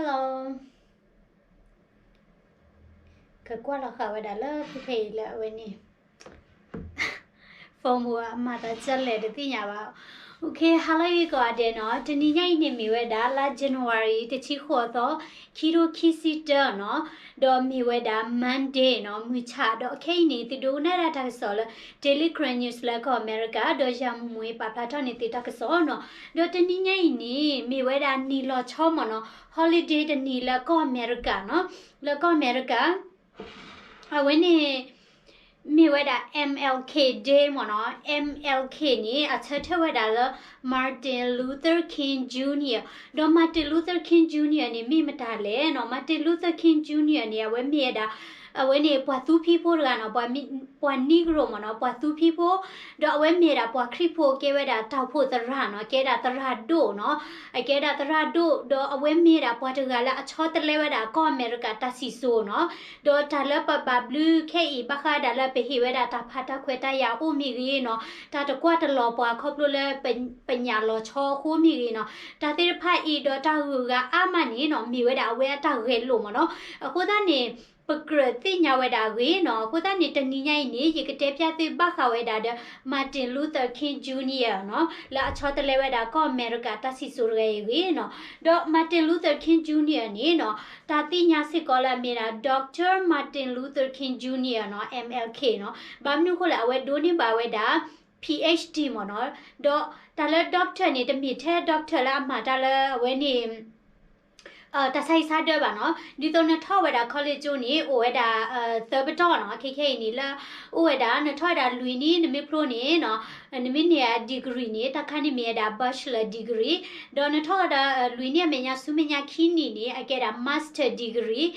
Hello, ကကွၢ်လီၤဃာ်ဝဲဒၣ်လၢဖဲဖဲအံၤလၢအဝဲန့ၣ် phone ပူၤအမၤသးကလဲာ်တသ့ၣ်ညါဘၣ်. Okay, hello ဂ့ၤကိးဂၤဒဲးနီၤ, တနံၤညါအံၤန့ၣ်မ့ၢ်ဝဲဒၣ်လါ January တဆံဃိးသီ, ခံထိခံဆံတၢနီၤ, ဒီးမ့ၢ်ဝဲဒၣ် Monday နီၤ, မုၢ်ဆၣ်, ဒီးခဲအံၤန့ၣ် သုဒိကနၣ်ဒၣ်တၢ်ကစီၣ်လၢ Daily Karen News လၢကီၢ်အမဲရကၤ, ဒီးယၤမူမူအံၤပာ်ဖျါထီၣ်န့ၢ်သုတၢ်ကစီၣ်နီၤ. ဒီးတနံၤညါအံၤန့ၣ် မ့ၢ်ဝဲဒၣ်နံၣ်လီၤဆီမ့ၢ်နီၤ, holiday တနံၤလၢကီၢ်အမဲရကၤနီၤ, လၢကီၢ်အမဲရကၤ အဝဲန့ၣ် မ့ၢ်ဝဲဒၣ် M L K Day မ့ၢ်နီၤ. M L K န့ၣ် အဆၢထၢၣ်ဝဲဒၣ်လၢ Martin Luther King Junior, ဒီး Martin Luther King Junior န့ၣ် မ့ၢ်မတၤလဲၣ်နီၤ. Martin Luther King Junior န့ၣ် အဝဲမ့ၢ်ဝဲဒၣ် အဝဲန့ၣ် ပှၤသူဖံးဖိတဂၤနီၤ, ပှၤ Negro မ့ၢ်နီၤ, ပှၤသူဖံးဖိ, ဒီးအဝဲမ့ၢ်ဝဲဒၣ်ပှၤခရံာ်ဖိ ကဲဝဲဒၣ်တၢ်အိၣ်ဖှိၣ်သရၣ်နီၤ, ကဲဒၣ်သရၣ်ဒိၣ်နီၤ, အကဲဒၣ်သရၣ်ဒိၣ်, ဒီးအဝဲမ့ၢ်ဝဲဒၣ်ပှၤတဂၤလၢအဆီတလဲဝဲဒၣ်ကီၢ်အမဲရကၤတၢ်စံၣ်စိၤနီၤ. ဒီးတၢ်လၢပဘၣ်ဘျုးခဲအံၤ ဘၣ်ဃးဒၣ်လၢပဟ့ၣ်ဝဲဒၣ်တၢ်ဖးတၢ်ခွဲးတၢ်ယာ်အိၣ်မ့ၢ်ဂ့ၤနီၤ, တၢ်တကွၢ်တလီၤပှၤခီဖျိလၢ ပညၣ်လီၤဆီအဃိမ့ၢ်ဂ့ၤနီၤ, တၢ်သ့ၣ်တဖၣ်အံၤဒီးတၢ်ဂုၤဂၤအါမးန့ၣ်နီၤ, မ့ၢ်ဝဲဒၣ်အဝဲအတၢ်ဂဲၤလိာ်မ့ၢ်နီၤ. အဃိသတးန့ၣ် ပကြၢးသ့ၣ်ညါဝဲဒၣ်အဂ့ၢ်နီၤ. အဃိသတးန့ၣ် တနံၤညါအံၤန့ၣ် ယကတဲဖျါသုဘၣ်ဃးဝဲဒၣ်ဒီး Martin Luther King Junior နီၤ, လၢအဆီတလဲဝဲဒၣ်ကီၢ်အမဲရကၤတၢ်စံၣ်စိၤတဂၤအံၤအဂ့ၢ်နီၤ. ဒီး Martin Luther King Junior န့ၣ်နီၤ, တၢ်သ့ၣ်ညါစ့ၢ်ကီးလၢအမ့ၢ်ဒၣ် Doctor Martin Luther King Junior နီၤ, M L K နီၤ, ဘၣ်မနုၤအဃိလဲၣ် အဝဲဒိးန့ၢ်ဘၣ်ဝဲဒၣ် P H D မ့ၢ်နီၤ. ဒီးတၢ်လၢ doctor န့ၣ် တမ့ၢ်ထဲ doctor လၢအမၤတၢ်လၢအဝဲန့ၣ် တၢ်ဆါဟံၣ်ဆါဒၢဘၣ်နီၤ. ဒ်သိးနထီၣ်ဝဲဒၣ် college ကၠိန့ၣ် အိၣ်ဝဲဒၣ် သၢပတီၢ်နီၤ. ခဲခဲအံၤန့ၣ်လၢ အိၣ်ဝဲဒၣ် နထီၣ်ဝဲဒၣ်လွံၢ်နံၣ် နမ့ၢ်ဖျိန့ၣ်နီၤ, နမ့ၢ်န့ၢ် degree န့ၣ် တၢ်ခါန့ၣ်မ့ၢ်ဝဲဒၣ် bachelor degree, ဒီးနထီၣ်ဝဲဒၣ်လွံၢ်နံၣ်အမဲာ်ညါ ဆူမဲာ်ညါခံနံၣ်န့ၣ် အကဲဒၣ် master degree,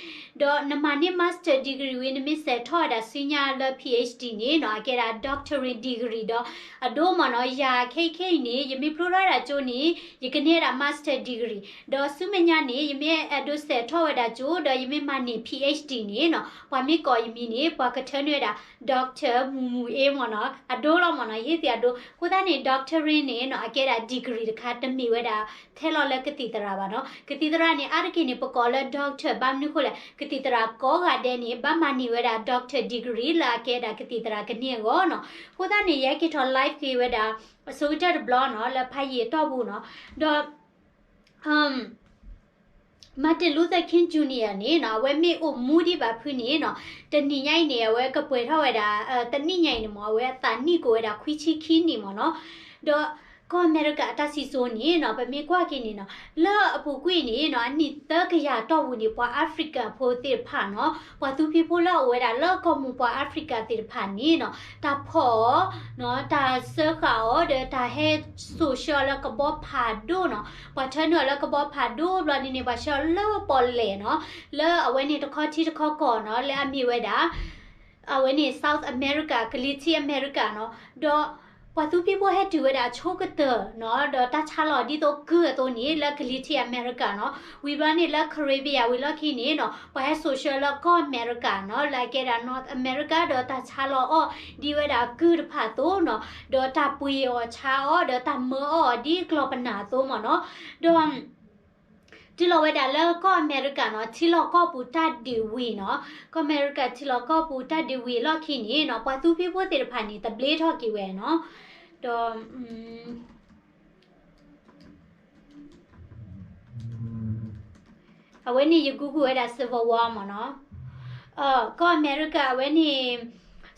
ဒီးနမၤန့ၢ် master degree ဝံၤ နမ့ၢ်စးထီၣ်ဝဲဒၣ်ဆူညါလၢ P H D န့ၣ်နီၤ, အကဲဒၣ် doctorate degree ဒီး အဒိမ့ၢ်နီၤ, ယၤခဲအံၤခဲအံၤန့ၣ် ယမ့ၢ်ဖျိထီၣ်ဝဲဒၣ်ကၠိန့ၣ် ယကန့ၢ်ဝဲဒၣ် master degree, ဒီးဆူမဲာ်ညါန့ၣ် ယမ့ၢ်အဲၣ်ဒိးစးထီၣ်ဝဲဒၣ်ကၠိ ဒီးယမ့ၢ်မၤန့ၢ် P H D န့ၣ်နီၤ, ပှၤမ့ၢ်ကိးယမံၤန့ၣ် ပှၤကထၢနုာ်ဝဲဒၣ် doctor မူမူအ့မ့ၢ်နီၤ, အဒိလီၤမ့ၢ်နီၤ, ယဟ့ၣ်သုအဒိ. အဃိသတးန့ၣ် doctorate န့ၣ်နီၤ, အကဲဒၣ် degree တခါ တမ့ၢ်ဝဲဒၣ်ထဲလီၤလၢကသံၣ်သရၣ်ဘၣ်နီၤ. ကသံၣ်သရၣ်န့ၣ် အါတက့ၢ်န့ၣ် ပကိးလၢ doctor ဘၣ်မနုၤအဃိလဲၣ်, ကသံၣ်သရၣ်ကိးဂၤဒဲးန့ၣ် ဘၣ်မၤန့ၢ်ဝဲဒၣ် doctor degree လၢအကဲဒၣ်ကသံၣ်သရၣ်ကန့ၢ်အဂီၢ်နီၤ. အဃိသတးန့ၣ် ယဟဲက့ၤထီၣ် live က့ၤဝဲဒၣ် အဆိကတၢၢ်တဘျီနီၤ, လၢဖးယံာ်အတီၢ်ပူၤနီၤ, ဒီး Martin Luther King Junior န့ၣ်နီၤ, အဝဲမ့ၢ်အိၣ်မူဒံးဘၣ်ဖုန့ၣ်နီၤ, တနံၤညါအံၤန့ၣ် အဝဲကပှဲၤထီၣ်ဝဲဒၣ် တနံၣ်ညါအံၤန့ၣ်မ့ၢ် အဝဲအသးနံၣ်ကိးဝဲဒၣ် ခွံဆံခံနံၣ်မ့ၢ်နီၤ. ဒီးကီၢ်အမဲရကၤအတၢ်စံၣ်စိၤန့ၣ်နီၤ, ပမ့ၢ်ကွၢ်က့ၤန့ၣ်နီၤ, လၢအပူၤကွံာ်န့ၣ်နီၤ, အနံၣ်သၢကယၤအတီၢ်ပူၤန့ၣ် ပှၤ Africa ဖိသ့ၣ်တဖၣ်နီၤ, ပှၤသူဖံးဖိလၢအအိၣ်ဝဲဒၣ်လၢကီၢ်မူၤ ပှၤ Africa သ့ၣ်တဖၣ်န့ၣ်နီၤ, တၢ်ဖီၣ်အီၤ တၢ်စၢဃာ်အီၤ ဒီးတၢ်ဟဲစိာ်ဆှၢအီၤလၢကဘီဖးဒိၣ်နီၤ, ပှၤထၢနုာ်အီၤလၢကဘီဖးဒိၣ်ဘျီန့ၣ်န့ၣ် ပှၤဆှၢအီၤလၢပီၣ်လဲၣ်နီၤ, လၢအဝဲန့ၣ်တခီထံတခီကီၢ်နီၤ, လၢအမ့ၢ်ဝဲဒၣ် အဝဲန့ၣ် South America ကလံၤထံးအမဲရကၤနီၤ, ဒီးပှၤသူဖံးဖိဟဲတုၤဝဲဒၣ်အဆိကတၢၢ်နီၤ, ဒီးတၢ်ဆါလီၤဒ်သိးကုၢ်အသိးန့ၣ် လၢကလံၤထံးအမဲရကၤနီၤ, ဝံၤဘျီန့ၣ်လၢ Caribbean ဝံၤလီၢ်ခံန့ၣ်နီၤ, ပှၤဟဲစိာ်ဆှၢလၢကီၢ်အမဲရကၤနီၤ, လၢအကဲဒၣ် North America ဒီးတၢ်ဆါလီၤအီၣ်ဒ်ဝဲဒၣ်ကုၢ်တဖၣ်အသိးနီၤ, ဒီးတၢ်ပှ့ၤအီၤဆါအီၤ ဒီးတၢ်မၢအီၣ်အီၤဒ်ကျီၢ်ပနၢ်အသိးမ့ၢ်နီၤ, ဒီး တုၤလီၤဝဲဒၣ်လၢကီၢ်အမဲရကၤနီၤ, ထံလီၢ်ကီၢ်ပူၤတၢ်ဒုးဝံၤနီၤ, ကီၢ်အမဲရကၤထံလီၢ်ကီၢ်ပူၤတၢ်ဒုးဝံၤအလီၢ်ခံန့ၣ်နီၤ, ပှၤသူဖံးဖိသ့ၣ်တဖၣ်န့ၣ် သဘျ့ထီၣ်က့ၤဝဲနီၤ, ဒီး အဝဲန့ၣ်ယ Google ဝဲဒၣ် Civil War မ့ၢ်နီၤ, ကီၢ်အမဲရကၤအဝဲန့ၣ်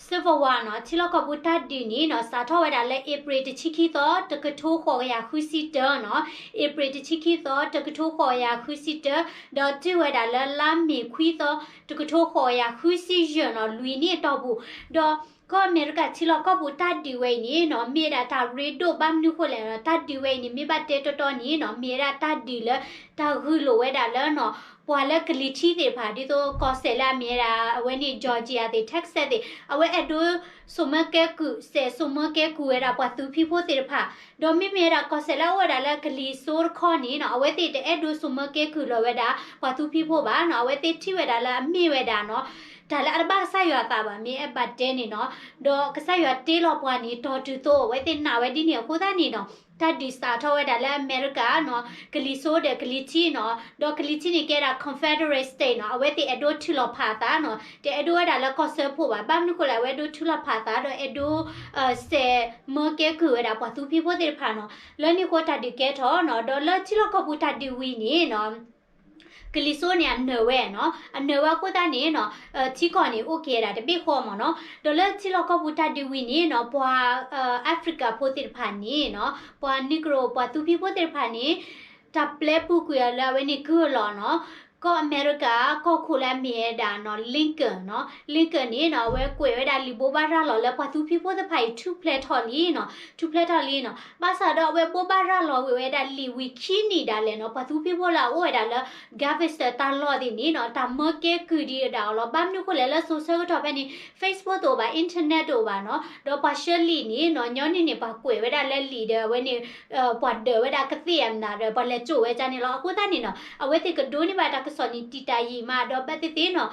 Civil War နီၤ, ထံလီၢ်ကီၢ်ပူၤတၢ်ဒုးန့ၣ်နီၤ, စးထီၣ်ဝဲဒၣ်လၢ April တဆံခံသီ တကထိဃိးကယၤဃုဆံတၢနီၤ, April တဆံခံသီ တကထိဃိးကယၤဃုဆံတၢ, ဒီးတုၤဝဲဒၣ်လၢလါမ့ၤခွံသီ တကထိဃိးကယၤဃုဆံယဲၢ်နီၤ, လွံၢ်နံၣ်အတီၢ်ပူၤ, ဒီးကီၢ်အမဲရကၤထံလီၢ်ကီၢ်ပူၤတၢ်ဒုးဝဲအံၤန့ၣ်နီၤ, မ့ၢ်ဝဲဒၣ်တၢ်ရ့ဒိၣ်ဘၣ်မနုၤဃိလဲၣ်နီၤ, တၢ်ဒုးဝဲအံၤန့ၣ် မ့ၢ်ဘၣ်တဲတီတီန့ၣ်နီၤ, မ့ၢ်ဝဲဒၣ်တၢ်ဒုးလၢ တၢ်ဂုာ်လိာ်ဝဲဒၣ်လၢနီၤ, ပှၤလၢကလံၤထံးသ့ၣ်တဖၣ် ဒ်သိးကီၢ်စဲၣ်လၢအမ့ၢ်ဝဲဒၣ် အဝဲန့ၣ် Georgia သ့ၣ် Texas သ့ၣ်, အဝဲအဲၣ်ဒိးစိာ်မၢကဲကုၢ်, စဲးစိာ်မၢကဲကုၢ်ဝဲဒၣ်ပှၤသူဖံးဖိသ့ၣ်တဖၣ်, ဒီးမ့မ့ၢ်ဝဲဒၣ်ကီၢ်စဲၣ်လၢအအိၣ်ဝဲဒၣ်လၢကလံၤစိးတခီန့ၣ်နီၤ, အဝဲသ့ၣ်တအဲၣ်ဒိးစိာ်မၢကဲကုၢ်လီၤဝဲဒၣ် ပှၤသူဖံးဖိဘၣ်နီၤ, အဝဲသ့ၣ်ထံၣ်ဝဲဒၣ်လၢအမ့ၢ်ဝဲဒၣ်နီၤ, တၢ်လၢအတဘၣ်ကစၢ်ယွၤအသးဘၣ်, မ့ၢ်အဲၣ်ဘၣ်တဲန့ၣ်နီၤ, ဒီးကစၢ်ယွၤတ့လီၤပှၤန့ၣ် တီၤတုၤသိး အဝဲသ့ၣ်နာ်ဝဲဒ်န့ၣ်အဃိသတးန့ၣ်နီၤ, တၢ်ဒုးစးထီၣ်ဝဲဒၣ်လၢအမဲရကၤနီၤ, ကလံၤစိဒီးကလံၤထံးနီၤ, ဒီးကလံၤထံးန့ၣ်ကဲဒၣ် Confederate State နီၤ, အဝဲသ့ၣ်အဲၣ်ဒိးထုးလီၤဖးအသးနီၤ, တအဲၣ်ဒိးဝဲဒၣ်လၢကီၢ်စၢဖှိၣ်ဘၣ်. ဘၣ်မနုၤဃိလဲၣ် အဝဲအဲၣ်ဒိးထုးလီၤဖးအသး ဒီးအဲၣ်ဒိး စဲးမၢကဲကုၢ်ဝဲဒၣ်ပှၤသူဖံဖိသ့ၣ်တဖၣ်နီၤ. လၢန့ၣ်အဃိတၢ်ဒုးကဲထီၣ်နီၤ, ဒီးလၢထံလီၢ်ကီၢ်ပူၤတၢ်ဒုးဝံၤန့ၣ်နီၤ ကလံၤစိန့ၣ်အနၢၤဝဲနီၤ, အနၢၤဝဲအဃိသတးန့ၣ်နီၤ, ထံကီၢ်န့ၣ်အိၣ်က့ၤဝဲဒၣ်တဘ့ၣ်ဃီမ့ၢ်နီၤ. ဒီးလၢထံလီၢ်ကီၢ်ပူၤတၢ်ဒုးဝံၤန့ၣ်နီၤ, ပှၤ Africaဖိသ့ၣ်တဖၣ်န့ၣ်နီၤ, ပှၤ Negro ပှၤသူဖံဖိသ့ၣ်တဖၣ်န့ၣ် တၢ်ပျဲပူၤကွံာ်အီၤလၢအဝဲန့ၣ်ကုၢ်အလီၢ်နီၤ, ကီၢ်အမဲရကၤ ကီၢ်ခိၣ်လၢအမ့ၢ်ဝဲဒၣ်နီၤ Lincoln နီၤ, Lincoln န့ၣ်နီၤ အဝဲကွဲးဝဲဒၣ်လံာ်ဘိးဘၣ်ရၤလီၤလၢပှၤသူဖံဖိသ့ၣ်တဖၣ်အံၤ ထူၣ်ဖျဲးထီၣ်လံနီၤ, ထူၣ်ဖျဲးထီၣ်လံနီၤ. ဘၣ်ဆၣ်ဒီးအဝဲဘိးဘၣ်ရၤလီၤဝံၤဝဲဒၣ်လံာ်ဝံၤခံနံၣ်ဒၣ်လဲာ်နီၤ, ပှၤသူဖံဖိလၢအအိၣ်ဝဲဒၣ်လၢ Galveston တၢ်လီၢ်သ့ၣ်န့ၣ်နီၤ, တၢ်မၢကဲကုၢ်ဒံးဒၣ်အီၤလီၤ. ဘၣ်မနုၤဃိလဲၣ် လၢစိၤဆၢကတီၢ်ဖဲန့ၣ် Facebook တအိၣ်ဘၣ်, internet တအိၣ်ဘၣ်နီၤ, ဒီးပှၤဆှၢလံာ်န့ၣ်နီၤ, ညီနုၢ်န့ၣ် ပှၤကွဲးဝဲဒၣ်လၢလံာ်ဒီးအဝဲန့ၣ် ပှၤဒၢးဝဲဒၣ်ကသ့ၣ်အမနုၤဒီး ပှၤလဲၤကၠိးဝဲဒၣ်န့ၣ်လီၤ. အဃိသတးန့ၣ်နီၤ, အဝဲသ့ၣ်ကဒိးန့ၢ်ဘၣ်တၢ်ကစီၣ်န့ၣ် တံာ်တာ်ယံာ်မး ဒီးဘၣ်သ့ၣ်သ့ၣ်နီၤ,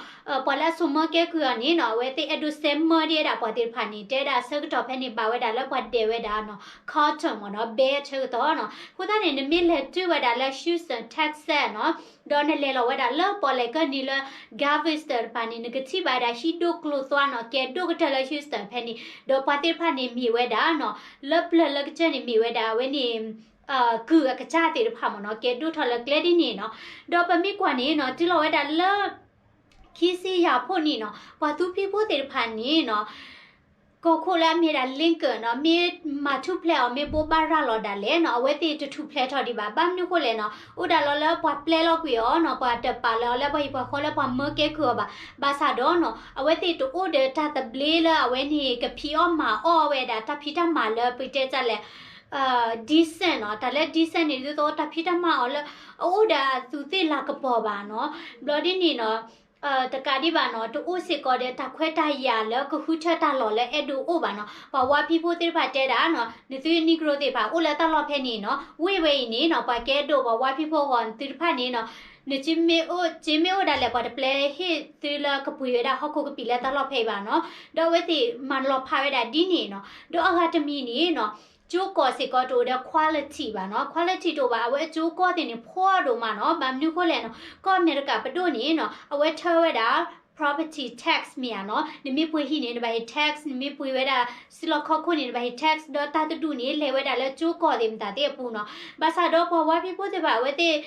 ပှၤလၢအစိာ်မၢကဲကုၢ်အီၤန့ၣ်နီၤ, အဝဲသ့ၣ်အဲၣ်ဒိးစဲးမၢဒံးဝဲဒၣ်ပှၤသ့ၣ်တဖၣ်န့ၣ် တဲဒၣ်ဆၢကတီၢ်ဖဲန့ၣ် ဘၣ်ဝဲဒၣ်လၢပှၤဒဲးဝဲဒၣ်နီၤ cotton မ့ၢ်နီၤ, ဘဲအဆၢကတီၢ်နီၤ. အဃိသတးန့ၣ် နမ့ၢ်လဲၤတုၤဝဲဒၣ်လၢ Houston Texas နီၤ, ဒီးနလဲၤလီၤဝဲဒၣ်လၢပီၣ်လဲၣ်ကၢၢ်နံၤလၢ Galveston တဖၣ်န့ၣ် နကထံၣ်ဘၣ်ဝဲဒၣ်ဟံၣ်ဒိၣ်ကျိၤသွါနီၤ, ကဲဒိၣ်ကတၢၢ်လၢ Houston ဖဲန့ၣ်, ဒီးပှၤသ့ၣ်တဖၣ်န့ၣ်မ့ၢ်ဝဲဒၣ်နီၤ, လၢပျၢၤလၢကစၢၢ်န့ၣ်မ့ၢ်ဝဲဒၣ်အဝဲန့ၣ် ကုၢ်အကစၢ်သ့ၣ်တဖၣ်မ့ၢ်နီၤ, ကဲဒိၣ်ထီၣ်လၢကျဲဒ်န့ၣ်နီၤ. ဒီးပမ့ၢ်ကွၢ်န့ၣ်နီၤ, တုၤလီၤဝဲဒၣ်လၢ ခံဆံယဲၢ်ဖှိၣ်နံၣ်နီၤ, ပှၤသူဖံဖိသ့ၣ်တဖၣ်န့ၣ်နီၤ, ကီၢ်ခိၣ်လၢအမ့ၢ်ဒၣ် Lincoln နီၤ, မ့ၢ်မၤထူၣ်ဖျဲးအီၤ မ့ၢ်ဘိးဘၣ်ရၤလီၤဒၣ်လဲာ်နီၤ, အဝဲသ့ၣ်တထူၣ်ဖျဲးထီၣ်ဒံးဘၣ်. ဘၣ်မနုၤဃိလဲၣ်နီၤ, အိၣ်ဒၣ်လီၤလၢပှၤပျဲလီၤကွံာ်အီၤနီၤ, ပှၤတပာ်လၢအီၤလၢပှၤဟံၣ်ပှၤဃီလၢပှၤမၢကဲကုၢ်အီၤဘၣ်. ဘၣ်ဆၣ်ဒီးနီၤ, အဝဲသ့ၣ်တအိၣ်ဒီးတၢ်သဘျ့လၢအဝဲန့ၣ် ကဖံးအီၣ်မၤအီၣ်ဝဲဒၣ်တၢ်ဖံးတၢ်မၤလၢပတဲတၢ်လဲၣ် decent နီၤ, တၢ်လၢ decent န့ၣ် ဒ်သိးတၢ်ဖံးတၢ်မၤအီၤလၢ အအိၣ်ဒီးအသူးသ့ၣ်လၤကပီၤဘၣ်နီၤ. ဘျီဒ်န့ၣ်နီၤ, တကးဒံးဘၣ်နီၤ, တအိၣ်စ့ၢ်ကီးဒီးတၢ်ခွဲးတၢ်ယာ်လၢကဃုထၢတၢ်လီၢ်လၢအဲၣ်ဒိးအိၣ်ဘၣ်နီၤ. ပှၤဝါဖံးဖိသ့ၣ်တဖၣ်တဲဒၣ်နီၤ, နသု Negro သ့ၣ်တဖၣ်အိၣ်လၢတၢ်လီၢ်ဖဲန့ၣ်နီၤ, ဝ့ၢ်ဝဲအံၤန့ၣ်နီၤ, ပှၤကဲဒိၣ်ပှၤဝါဖံးဖိအဂီၢ် နသုတဖၣ်န့ၣ်နီၤ, နစ့မ့ၢ်အိၣ် စ့မ့ၢ်အိၣ်ဒၣ်လဲာ် ပှၤတပျဲဟ့ၣ်သုလၢကပှ့ၤဝဲဒၣ်ဟီၣ်ခိၣ်ကပံာ်လၢတၢ်လီၢ်ဖဲအံၤဘၣ်နီၤ. ဒီးအဝဲသ့ၣ်မၤလီၤဖးဝဲဒၣ်ဒ်န့ၣ်နီၤ. ဒီးအဂၤတမံၤန့ၣ်နီၤ, ကၠိကီၢ်စ့ၢ်ကီးတအိၣ်ဒီး quality ဘၣ်နီၤ, quality တအိၣ်ဘၣ်, အဝဲအကၠိကီၢ်သ့ၣ်န့ၣ် ဖှီၣ်ဒိၣ်မးနီၤ. ဘၣ်မနုၤဃိလဲၣ်နီၤ, ကီၢ်အမဲရကၤပဒိၣ်န့ၣ်နီၤ, အဝဲထၢဝဲဒၣ် property tax မ့ၢ်ဧါနီၤ, နမ့ၢ်ပှ့ၤဟံၣ်န့ၣ် နဘၣ်ဟ့ၣ် tax, နမ့ၢ်ပှ့ၤဝဲဒၣ်စံလီၢ်ခီၣ်ခိၣ်န့ၣ် နဘၣ်ဟ့ၣ် tax, ဒီးတၢ်တဒူၣ်န့ၣ် လဲၤဝဲဒၣ်လၢကၠိကီၢ်သ့ၣ်မတၤသ့ၣ်အပူၤနီၤ. ဘၣ်ဆၣ်ဒီးပှၤဝါဖံးဖိသ့ၣ်တဖၣ် အဝဲသ့ၣ်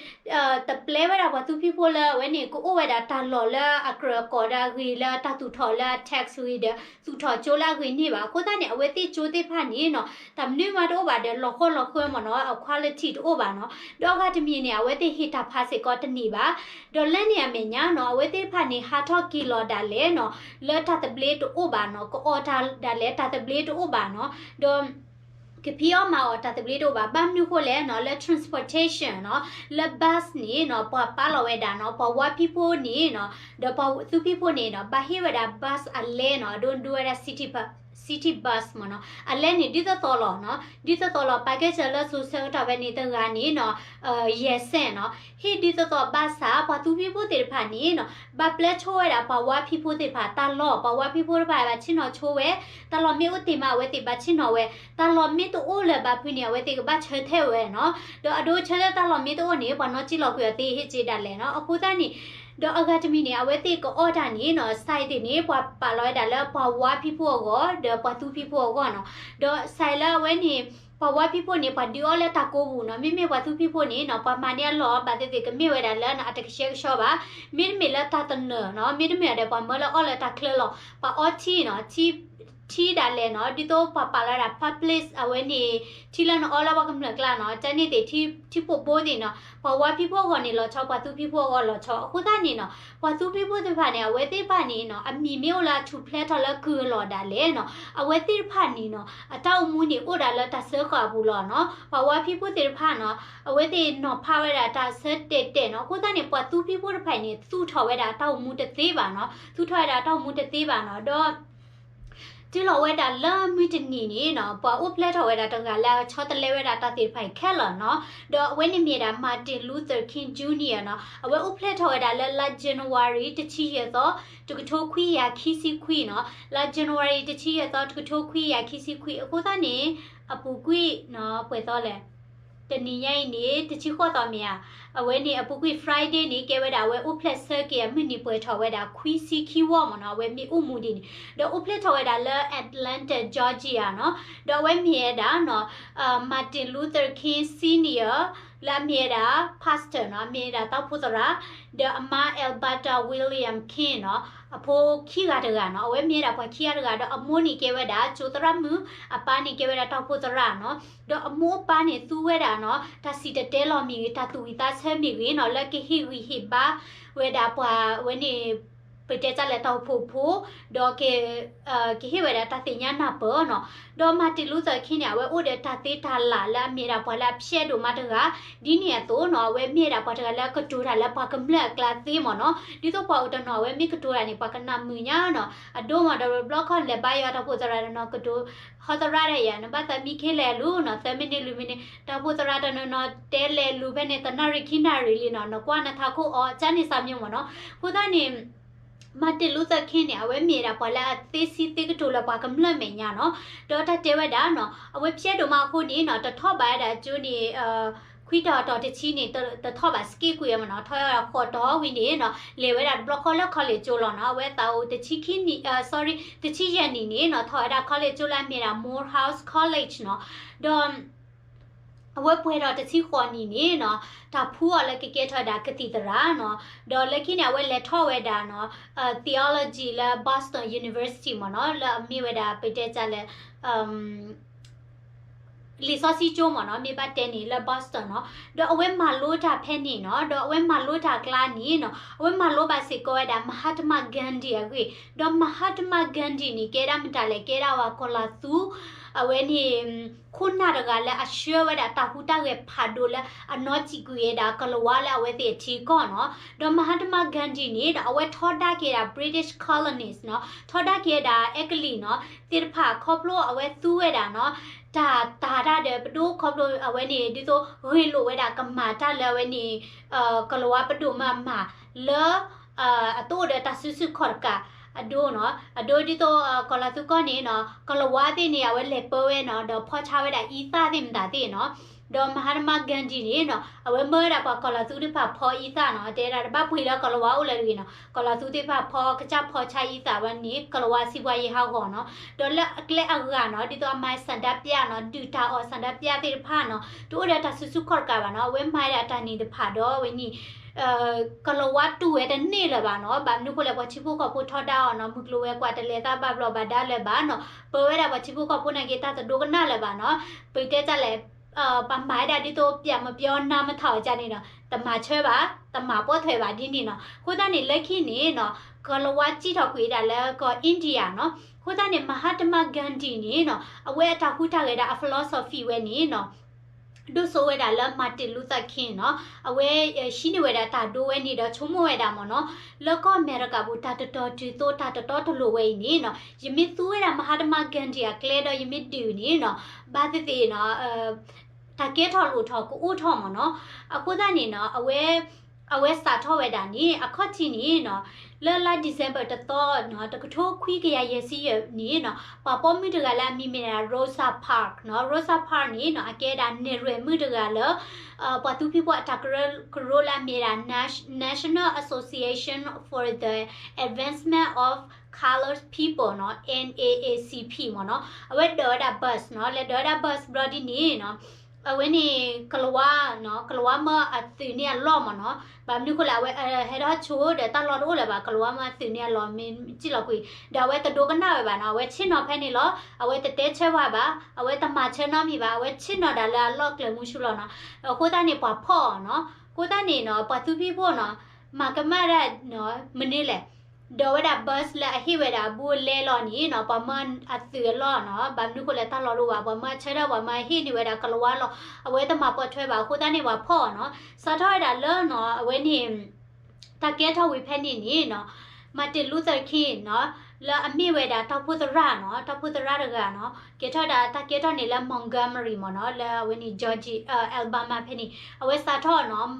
တပျဲဝဲဒၣ်ပှၤသူဖံးဖိလၢအဝဲန့ၣ် ကအိၣ်ဝဲဒၣ်တၢ်လီၢ်လၢအကြၢးအကိာ်ဒီးအဂ့ၤလၢတၢ်သူၣ်ထီၣ်လၢအ tax ဂ့ၤဒီး သူၣ်ထီၣ်ကၠိလၢအဂ့ၤန့ၣ်ဘၣ်. အဃိသတးန့ၣ် အဝဲသ့ၣ်ကၠိသ့ၣ်တဖၣ်န့ၣ်နီၤ, တၢ်မနုၤမးတအိၣ်ဘၣ်ဒီးလီၤဃီလီၤဃၢမ့ၢ်နီၤ, အ quality တအိၣ်ဘၣ်နီၤ. ဒီးအဂၤတမံၤန့ၣ် အဝဲသ့ၣ်ဟ့ၣ်တၢ်ဖးစ့ၢ်ကီးတန့ၢ်ဘၣ်. ဒီးလၢန့ၣ်အမဲာ်ညါနီၤ, အဝဲသ့ၣ်တဖၣ်န့ၣ် ဟးထီၣ်က့ၤလီၤဒၣ်လဲာ်နီၤ, လၢတၢ်သဘျ့တအိၣ်ဘၣ်နီၤ, ကအီၣ်တၢ်ဒၣ်လဲာ်တၢ်သဘျ့တအိၣ်ဘၣ်နီၤ. ဒီး ကဖံးအီၣ်မၤအီၣ်တၢ်သဘျ့တအိၣ်ဘၣ်. ဘၣ်မနုၤဃိလဲၣ်နီၤ, လၢ transportation နီၤ, လၢ bus န့ၣ်နီၤ, ပှၤပာ်လီၤဝဲဒၣ်နီၤ, ပှၤဝါဖံးဖိန့ၣ်နီၤ, ဒီးပှၤသူဖံးဖိန့ၣ်နီၤ, ဘၣ်ဟ့ၣ်ဝဲဒၣ် bus အလဲနီၤ, အဒိဒိဝဲဒၣ် city bus မ့ၢ်နီၤ, အလဲန့ၣ် ဒ်သိးသိးလီၤနီၤ, ဒ်သိးသိးလီၤ package လၢစိၤဆၢကတီၢ်ဖဲန့ၣ်တဂၤန့ၣ်နီၤ, ယဲၢ်စဲးနီၤ, ဟ့ၣ်ဒ်သိးသိးဘၣ်ဆၣ် ပှၤသူဖံးဖိသ့ၣ်တဖၣ်န့ၣ်နီၤ, ဘၣ်ပျဲဆိဝဲဒၣ်ပှၤဝါဖံးဖိသ့ၣ်တဖၣ်တၢ်လီၢ်, ပှၤဝါဖံးဖိတဖၣ်ဘၣ်ဆ့ၣ်နီၤဆိဝဲ, တၢ်လီၢ်မ့ၢ်အိၣ်တ့ၢ်မး အဝဲသ့ၣ်ဘၣ်ဆ့ၣ်နီၤဝဲ, တၢ်လီၢ်မ့ၢ်တအိၣ်လၢၤဘၣ်ဖုးန့ၣ် အဝဲသ့ၣ်ကဘၣ်ဆၢထဲဝဲနီၤ, ဒီးအဒိဆၢထဲတၢ်လီၢ်မ့ၢ်တအိၣ်န့ၣ် ပှၤနီၢ်ကံၣ်လီၤကွံာ်အီၤသ့ဟ့ၣ်က့ၤဒၣ်လဲာ်နီၤ. အဃိသတးန့ၣ် ဒီးအဂၤတမံၤန့ၣ် အဝဲသ့ၣ်ကအီၣ်တၢ်န့ၣ်နီၤ, စဲးသ့ၣ်န့ၣ် ပှၤပာ်လီၤဝဲဒၣ်လၢပှၤဝါဖံးဖိအဂီၢ် ဒီးပှၤသူဖံးဖိအဂီၢ်နီၤ, ဒီးစဲးလၢအဝဲန့ၣ် ပှၤဝါဖံးဖိန့ၣ် ပှၤဒုးအီၣ်လၢတၢ်ကိးပူၤနီၤ, မ့မ့ၢ်ပှၤသူဖံးဖိန့ၣ်နီၤ, ပှၤမၤန့ၢ်အလီၢ်ဘၣ်သ့ၣ်သ့ၣ် ကမ့ၢ်ဝဲဒၣ်လၢအတကဆှဲကဆှီဘၣ်, မ့တမ့ၢ်လၢတၢ်တနၢၤနီၤ, မ့တမ့ၢ်ဒီးပှၤမၢလၢအီၣ်လၢတၢ်ချၢလီၤ, ပှၤအီထံနီၤ, ထံ ထံဒၣ်လဲာ်နီၤ, ဒ်သိးပှၤပာ်လီၤဝဲဒၣ် public အဝဲန့ၣ် ထံလၢနအီလၢပှၤကမျၢၢ်ကျါနီၤ, တၢ်န့ၣ်သ့ၣ် ထံ ထံပိာ်ဘိသ့ၣ်နီၤ, ပှၤဝါဖံးဖိအဂီၢ်န့ၣ်လီၤဆီ, ပှၤသူဖံးဖိအဂီၢ်လီၤဆီ. အဃိသတးန့ၣ်နီၤ, ပှၤသူဖံးဖိသ့ၣ်တဖၣ်န့ၣ် အဝဲသ့ၣ်တဖၣ်န့ၣ်နီၤ, အမံၤမ့ၢ်အိၣ်လၢအထူၣ်ဖျဲးထီၣ်လၢကုၢ်အလီၢ်ဒၣ်လဲာ်နီၤ, အဝဲသ့ၣ်တဖၣ်န့ၣ်နီၤ, အတၢ်အိၣ်မူန့ၣ်အိၣ်ဒၣ်လၢတၢ်စၢဃာ်အပူၤလီၤနီၤ. ပှၤဝါဖံးဖိသ့ၣ်တဖၣ်နီၤ, အဝဲသ့ၣ်နီၤဖးဝဲဒၣ်တၢ်ဆၢတဲာ်တဲာ်နီၤ. အဃိသတးန့ၣ် ပှၤသူဖံးဖိတဖၣ်အံၤန့ၣ် သူၣ်ထီၣ်ဝဲဒၣ်အတၢ်အိၣ်မူတသ့ဘၣ်နီၤ, သူၣ်ထီၣ်ဝဲဒၣ်အတၢ်အိၣ်မူတသ့ဘၣ်နီၤ. ဒီး ဒီး တုၤလီၤဝဲဒၣ်လၢမုၢ်တနံၤန့ၣ်နီၤ ပှၤအိၣ်ဖျဲၣ်ထီၣ်ဝဲဒၣ်တဂၤလၢအဆီတလဲဝဲဒၣ်တၢ်သ့ၣ်တဖၣ်အံၤခဲလၢာ်နီၤ, ဒီးအဝဲန့ၣ်မ့ၢ်ဝဲဒၣ် Martin Luther King Junior နီၤ, အဝဲအိၣ်ဖျဲၣ်ထီၣ်ဝဲဒၣ်လၢလါ January တဆံယဲၢ်သီ တကထိခွံကယၤခံဆံခွံနီၤ, လါ January တဆံယဲၢ်သီ တကထိခွံကယၤခံဆံခွံ အဃိသတးန့ၣ် အပူၤကွံာ်နီၤ ပှဲၤသီလဲၣ် တနံၤညါအံၤန့ၣ် တဆံဃိးသီမ့ၢ်ဧါ, အဝဲန့ၣ်အပူၤကွံာ် Friday န့ၣ် ကဲဝဲဒၣ်အဝဲအိၣ်ဖျဲၣ်ဆၢက့ၤအမုၢ်နံၤပှဲၤထီၣ်ဝဲဒၣ်ခွံဆံခံဝီမ့ၢ်နီၤ, အဝဲမ့ၢ်အိၣ်မူဒ်န့ၣ်, ဒီးအိၣ်ဖျဲၣ်ထီၣ်ဝဲဒၣ်လၢ Atlanta Georgia နီၤ, ဒီးအဝဲမ့ၢ်ဝဲဒၣ်နီၤ Martin Luther King Senior လၢအမ့ၢ်ဝဲဒၣ် pastor နီၤ, အမ့ၢ်ဝဲဒၣ်သးဖိသရၣ်, ဒီးအမါ Alberta William King နီၤ, အဖိခံဂၤတဂၤနီၤ, အဝဲမ့ၢ်ဝဲဒၣ်ပှၤခံဂၤတဂၤ, ဒီးအမိၢ်န့ၣ်ကဲဝဲဒၣ်ကၠိသရၣ်မုၣ်, အပၢ်န့ၣ်ကဲဝဲဒၣ်သးဖိသရၣ်နီၤ, ဒီးအမိၢ်အပၢ်န့ၣ်သူဝဲဒၣ်နီၤ တၢ်စံၣ်တဲၤတဲလီၤမ့ၢ်ဂ့ၤ တၢ်သူၣ်ဝံၣ်သးဆၢမ့ၢ်ဂ့ၤနီၤ လၢကဟ့ၣ်ဂံၢ်ဟ့ၣ်ဘါဝဲဒၣ်ပှၤဝဲန့ၣ် ပတဲတၢ်လဲၣ်တၢ်အိၣ်ဖှိၣ်ဖိ, ဒီး ကဟ့ၣ်ဝဲဒၣ်တၢ်သ့ၣ်ညါနၢ်ပၢၢ်နီၤ, ဒီး Martin Luther King န့ၣ် အဝဲအိၣ်ဒီးတၢ်သ့တၢ်လၢ်လၢအမ့ၢ်ဒၣ်ပှၤလၢအဖျဲးဒိၣ်မးတဂၤ, ဒ်န့ၣ်အသိးနီၤ အဝဲမ့ၢ်ဝဲဒၣ်ပှၤတဂၤလၢအကတိၤတၢ်လၢပှၤကမျၢၢ်အကျါသ့မ့ၢ်နီၤ, ဒ်သိးပှၤအိၣ်တနီၤ အဝဲမ့ၢ်ကတိၤတၢ်န့ၣ် ပှၤကနၣ်မုာ်ညါနီၤ, အဒိမ့ၢ်ဒီးဘျီခီလဲၤဘါယွၤတၢ်အိၣ်ဖှိၣ်သရၣ်တနီၤကတိၤ ဟီသရၣ်ဒၣ်ယၤ နဘၣ်သးမံခ့လဲၣ်လူၤနီၤ သၢမံးနံးလွံၢ်မံးနံး တၢ်အိၣ်ဖှိၣ်သရၣ်တနီၤနီၤ တဲလဲၤလူၤဖဲန့ၣ် တနၣ်ရံၣ်ခံနၣ်ရံၣ်လံနီၤ နကွၢ်နထးခိၣ်အီၤ ကန့ၣ်စၢ်မံမ့ၢ်နီၤ, အဃိသတးန့ၣ် Martin Luther King န့ၣ် အဝဲမ့ၢ်ဝဲဒၣ်ပှၤလၢအသ့ဆံသ့ကတိၤလၢပှၤကမျၢၢ်မဲာ်ညါနီၤ, ဒီးတၢ်တဲဝဲဒၣ်နီၤ အဝဲဖျဲးဒိၣ်မးအဃိန့ၣ်နီၤ တထီၣ်ဘးဝဲဒၣ်ကၠိန့ၣ် ခွံတီၤတီၤတဆံန့ၣ် တထီၣ်ဘးစက့ၢ်ကွံာ်ဝဲမ့ၢ်နီၤ, ထီၣ်ဃိးတီၤဝံၤန့ၣ်နီၤ လဲၤဝဲဒၣ်တဘျီဃီလၢ college ကၠိလီၤနီၤ, အဝဲသးအိၣ်တဆံခံနံၣ် sorry တဆံယဲၢ်နံၣ်န့ၣ်နီၤ ထီၣ်ဝဲဒၣ် college ကၠိလၢအမ့ၢ်ဒၣ် Morehouse College နီၤ, ဒီး အဝဲပှဲၤထီၣ်တဆံဃိးနံၣ်န့ၣ်နီၤ တၢ်ဖှူအီၤလၢကကဲထီၣ်ဝဲဒၣ်ကသံၣ်သရၣ်နီၤ, ဒီးလၢခံန့ၣ် အဝဲလဲၤထီၣ်ဝဲဒၣ်နီၤ theology လၢ Boston University မ့ၢ်နီၤ, လၢအမ့ၢ်ဝဲဒၣ် ပတဲတၢ်လဲၣ် လံာ်စီဆှံကၠိမ့ၢ်နီၤ, မ့ၢ်ဘၣ်တဲန့ၣ်လၢ Boston နီၤ, ဒီးအဝဲမၤလိတၢ်ဖဲန့ၣ်နီၤ, ဒီးအဝဲမၤလိတၢ်အကျါန့ၣ်နီၤ အဝဲမၤလိဘၣ်စ့ၢ်ကီးဝဲဒၣ် Mahatma Gandhi အဂ့ၢ်, ဒီး Mahatma Gandhi န့ၣ် ကဲဒၣ်မတၤလဲၣ် ကဲဒၣ်ပှၤကီၤလၤသူ အဝဲန့ၣ် ခိၣ်နၢ်တဂၤလၢအဆှၢဝဲဒၣ်တၢ်ဟူးတၢ်ဂဲၤဖးဒိၣ်လၢအနီၢ်စံၣ်ကွံာ်ဝဲဒၣ်ကလၤဝါလၢအဝဲသ့ၣ်အထံအကီၢ်နီၤ, ဒီး Mahatma Gandhi န့ၣ်ဒီး အဝဲထီဒါက့ၤဝဲဒၣ် British colonies နီၤ, ထီဒါက့ၤဝဲဒၣ်အဲကလံးနီၤ သ့ၣ်တဖၣ်ခီဖျိအဝဲသူဝဲဒၣ်နီၤ တၢ်တာ်တၢ်ဒီးပဒိၣ်ခီဖျိအဝဲန့ၣ် ဒ်သိးဂ့ၢ်လိာ်ဝဲဒၣ်ကမၤတၢ်လၢအဝဲန့ၣ် ကလၤဝါပဒိၣ်မးမး လၢ အတအိၣ်ဒီးတၢ်စုဆူၣ်ခီၣ်တကး အဒိနီၤ, အဒိဒ်သိး ကီၤလၤသူကီၢ်န့ၣ်နီၤ ကလၤဝါသ့ၣ်န့ၣ် အဝဲလဲၤပၢဝဲနီၤ ဒီးဖီၣ်ဆါဝဲဒၣ်အံသၣ်သ့ၣ်မတၤသ့ၣ်နီၤ, ဒီး Mahatma Gandhi န့ၣ်နီၤ အဝဲမၢဝဲဒၣ်ပှၤကီၤလၤသူသ့ၣ်တဖၣ်ဖီအံသၣ်နီၤ, တဲဒၣ်တဘၣ်ပှ့ၤလၢကလၤဝါအိၣ်လၢၤတဂ့ၤနီၤ, ကီၤလၤသူသ့ၣ်တဖၣ်ဖီကစၢ်ဖီဆါအံသၣ်ဝဲန့ၣ် ကလၤဝါစံးဘှါယံၤဟးဂီၤနီၤ, ဒီးလၢအကျဲအဂၤနီၤ ဒ်သိးအမၤဆန္ဒပြနီၤ ဒုးတၢ်အီၣ်ဆန္ဒပြသ့ၣ်တဖၣ်နီၤ တအိၣ်ဒီးတၢ်စုဆူၣ်ခီၣ်တကးဘၣ်နီၤ, အဝဲမၤဝဲဒၣ်တၢ်န့ၣ်တဖၣ်ဒီးအဝဲန့ၣ် ကလၤဝါတူၢ်ဝဲတန့ၢ်လၢၤဘၣ်နီၤ, ဘၣ်မနုၤဃိလဲၣ် ပှၤထံဖိကီၢ်ဖိထီဒါအီၤနီၤ, မုၢ်ကျိၤဝဲၤကွာ်တလဲၤသးဘၣ်ဘျီးဘၣ်ဒါလၢၤဘၣ်နီၤ, ပၢဝဲဒၣ်ပှၤထံဖိကီၢ်ဖိနာ်က့ၤတၢ်သဒိကနၣ်လၢၤဘၣ်နီၤ, ပတဲတၢ်လဲၣ် ပမၤဝဲဒၣ်ဒ်သိးပျၢ်မပျီနါမထးအီၤကန့ၣ်နီၤ, တမၤဆၢဘၣ်, တမၤပိာ်ထွဲဘၣ်ဒ်န့ၣ်နီၤ, အဃိသတးန့ၣ် လၢခံန့ၣ်နီၤ ကလၤဝါစံၣ်ထီၣ်ကွံာ်ဝဲဒၣ်လၢကီၢ် India နီၤ, အဃိသတးန့ၣ် Mahatma Gandhi န့ၣ်နီၤ အဝဲအတၢ်ဟူးတၢ်ဂဲၤဒီးအ philosophy ဝဲန့ၣ်နီၤ ဒိၣ်စိဝဲဒၣ်လၢ Martin Luther King နီၤ, အဝဲ ဟံးန့ၢ်ဝဲဒၣ်တၢ်ဒိဝဲန့ၣ်ဒီး ဆိကမိၣ်ဝဲဒၣ်မ့ၢ်နီၤ, လၢကီၢ်အမဲရကၤပူၤ တၢ်တတီၤတုၤသိး တၢ်တတီတလိၤဝဲအံၤန့ၣ်နီၤ, ယမ့ၢ်သူဝဲဒၣ် Mahatma Gandhi အကျဲဒီးယမ့ၢ်ဒုးန့ၣ်နီၤ, ဘၣ်သ့ၣ်သ့ၣ်နီၤ တၢ်ကဲထီၣ်လိၣ်ထီၣ်ကအိၣ်ထီၣ်မ့ၢ်နီၤ, အဃိသတးန့ၣ်နီၤ အဝဲ အဝဲစးထီၣ်ဝဲဒၣ်န့ၣ် အခီၣ်ထံးန့ၣ်နီၤ, လၢလါ December တသီနီၤ တကထိခွံကယၤယဲၢ်ဆံယဲၢ်န့ၣ်နီၤ, ပှၤပိာ်မုၣ်တဂၤလၢအမံၤမ့ၢ်ဒၣ် Rosa Parks နီၤ, Rosa Parks န့ၣ်နီၤ အကဲဒၣ်နဲၣ်ရွဲၣ်မုၣ်တဂၤလၢ ပှၤသူဖံးဖိအတၢ်ကရၢကရိလၢအမ့ၢ်ဒၣ် National Association for the Advancement of Colored People နီၤ, N double A C P မ့ၢ်နီၤ, အဝဲဒိးဝဲဒၣ် bus နီၤ, လဲၤဒိးဝဲဒၣ် bus ဘျီဒ်န့ၣ်နီၤ အဝဲန့ၣ် ကလၤဝါနီၤ, ကလၤဝါမၢအသုးန့ၢ်အလီၢ်မ့ၢ်နီၤ, ဘၣ်မနုၤဃိလဲၣ် အဝဲဟဲထီၣ်ဆိဒီးတၢ်လီၢ်တအိၣ်လၢၤဘၣ်, ကလၤဝါမၢအသုးန့ၢ်အလီၢ်မ့ၢ်စံၣ်လီၤကွံာ်, ဒီးအဝဲတဒိကနၣ်ဝဲဘၣ်နီၤ, အဝဲဆ့ၣ်နီၤဖဲန့ၣ်လီၤ, အဝဲတတဲဆၢဝဲဘၣ်, အဝဲတမၤဆၢနီတမံၤဘၣ်, အဝဲဆ့ၣ်နီၤဒၣ်လၢအလီၢ်ကျဲၤမူဆူလီၤနီၤ, အဃိသတးန့ၣ် ပှၤဖီၣ်အီၤနီၤ, အဃိသတးန့ၣ်နီၤ ပှၤသူဖံးဖိနီၤ, မၤကမၣ်ဒၣ် မနုၤလဲၣ် ဒီးဝဲဒၣ် bus လၢအဟ့ၣ်ဝဲဒၣ်အဘူးအလဲလီၤန့ၣ်နီၤ, ပှၤမၢအသုးအလီၢ်နီၤ, ဘၣ်မနုၤဃိလဲၣ်တၢ်လီၢ်တအိၣ်ဘၣ်, ပှၤမၢအဆၢထၢၣ် ပှၤမၢအဟ့ၣ်န့ၢ်ဝဲဒၣ်ကလၤဝါလီၤ, အဝဲတမၤပိာ်ထွဲဘၣ်, အဃိသတးန့ၣ် ပှၤဖီၣ်အီၤနီၤ, စးထီၣ်ဝဲဒၣ်လၢနီၤ အဝဲန့ၣ် တၢ်ကဲထီၣ်ဝံၤဖဲန့ၣ်န့ၣ်နီၤ, Martin Luther King နီၤ လၢအမ့ၢ်ဝဲဒၣ်တၢ်အိၣ်ဖှိၣ်သရၣ်နီၤ, တၢ်အိၣ်ဖှိၣ်သရၣ်တဂၤနီၤ, ကဲထီၣ်ဒၣ်တၢ်ကဲထီၣ်န့ၣ်လၢ Montgomery မ့ၢ်နီၤ, လၢအဝဲန့ၣ် Georgia, Alabama ဖဲန့ၣ်, အဝဲစးထီၣ်နီၤ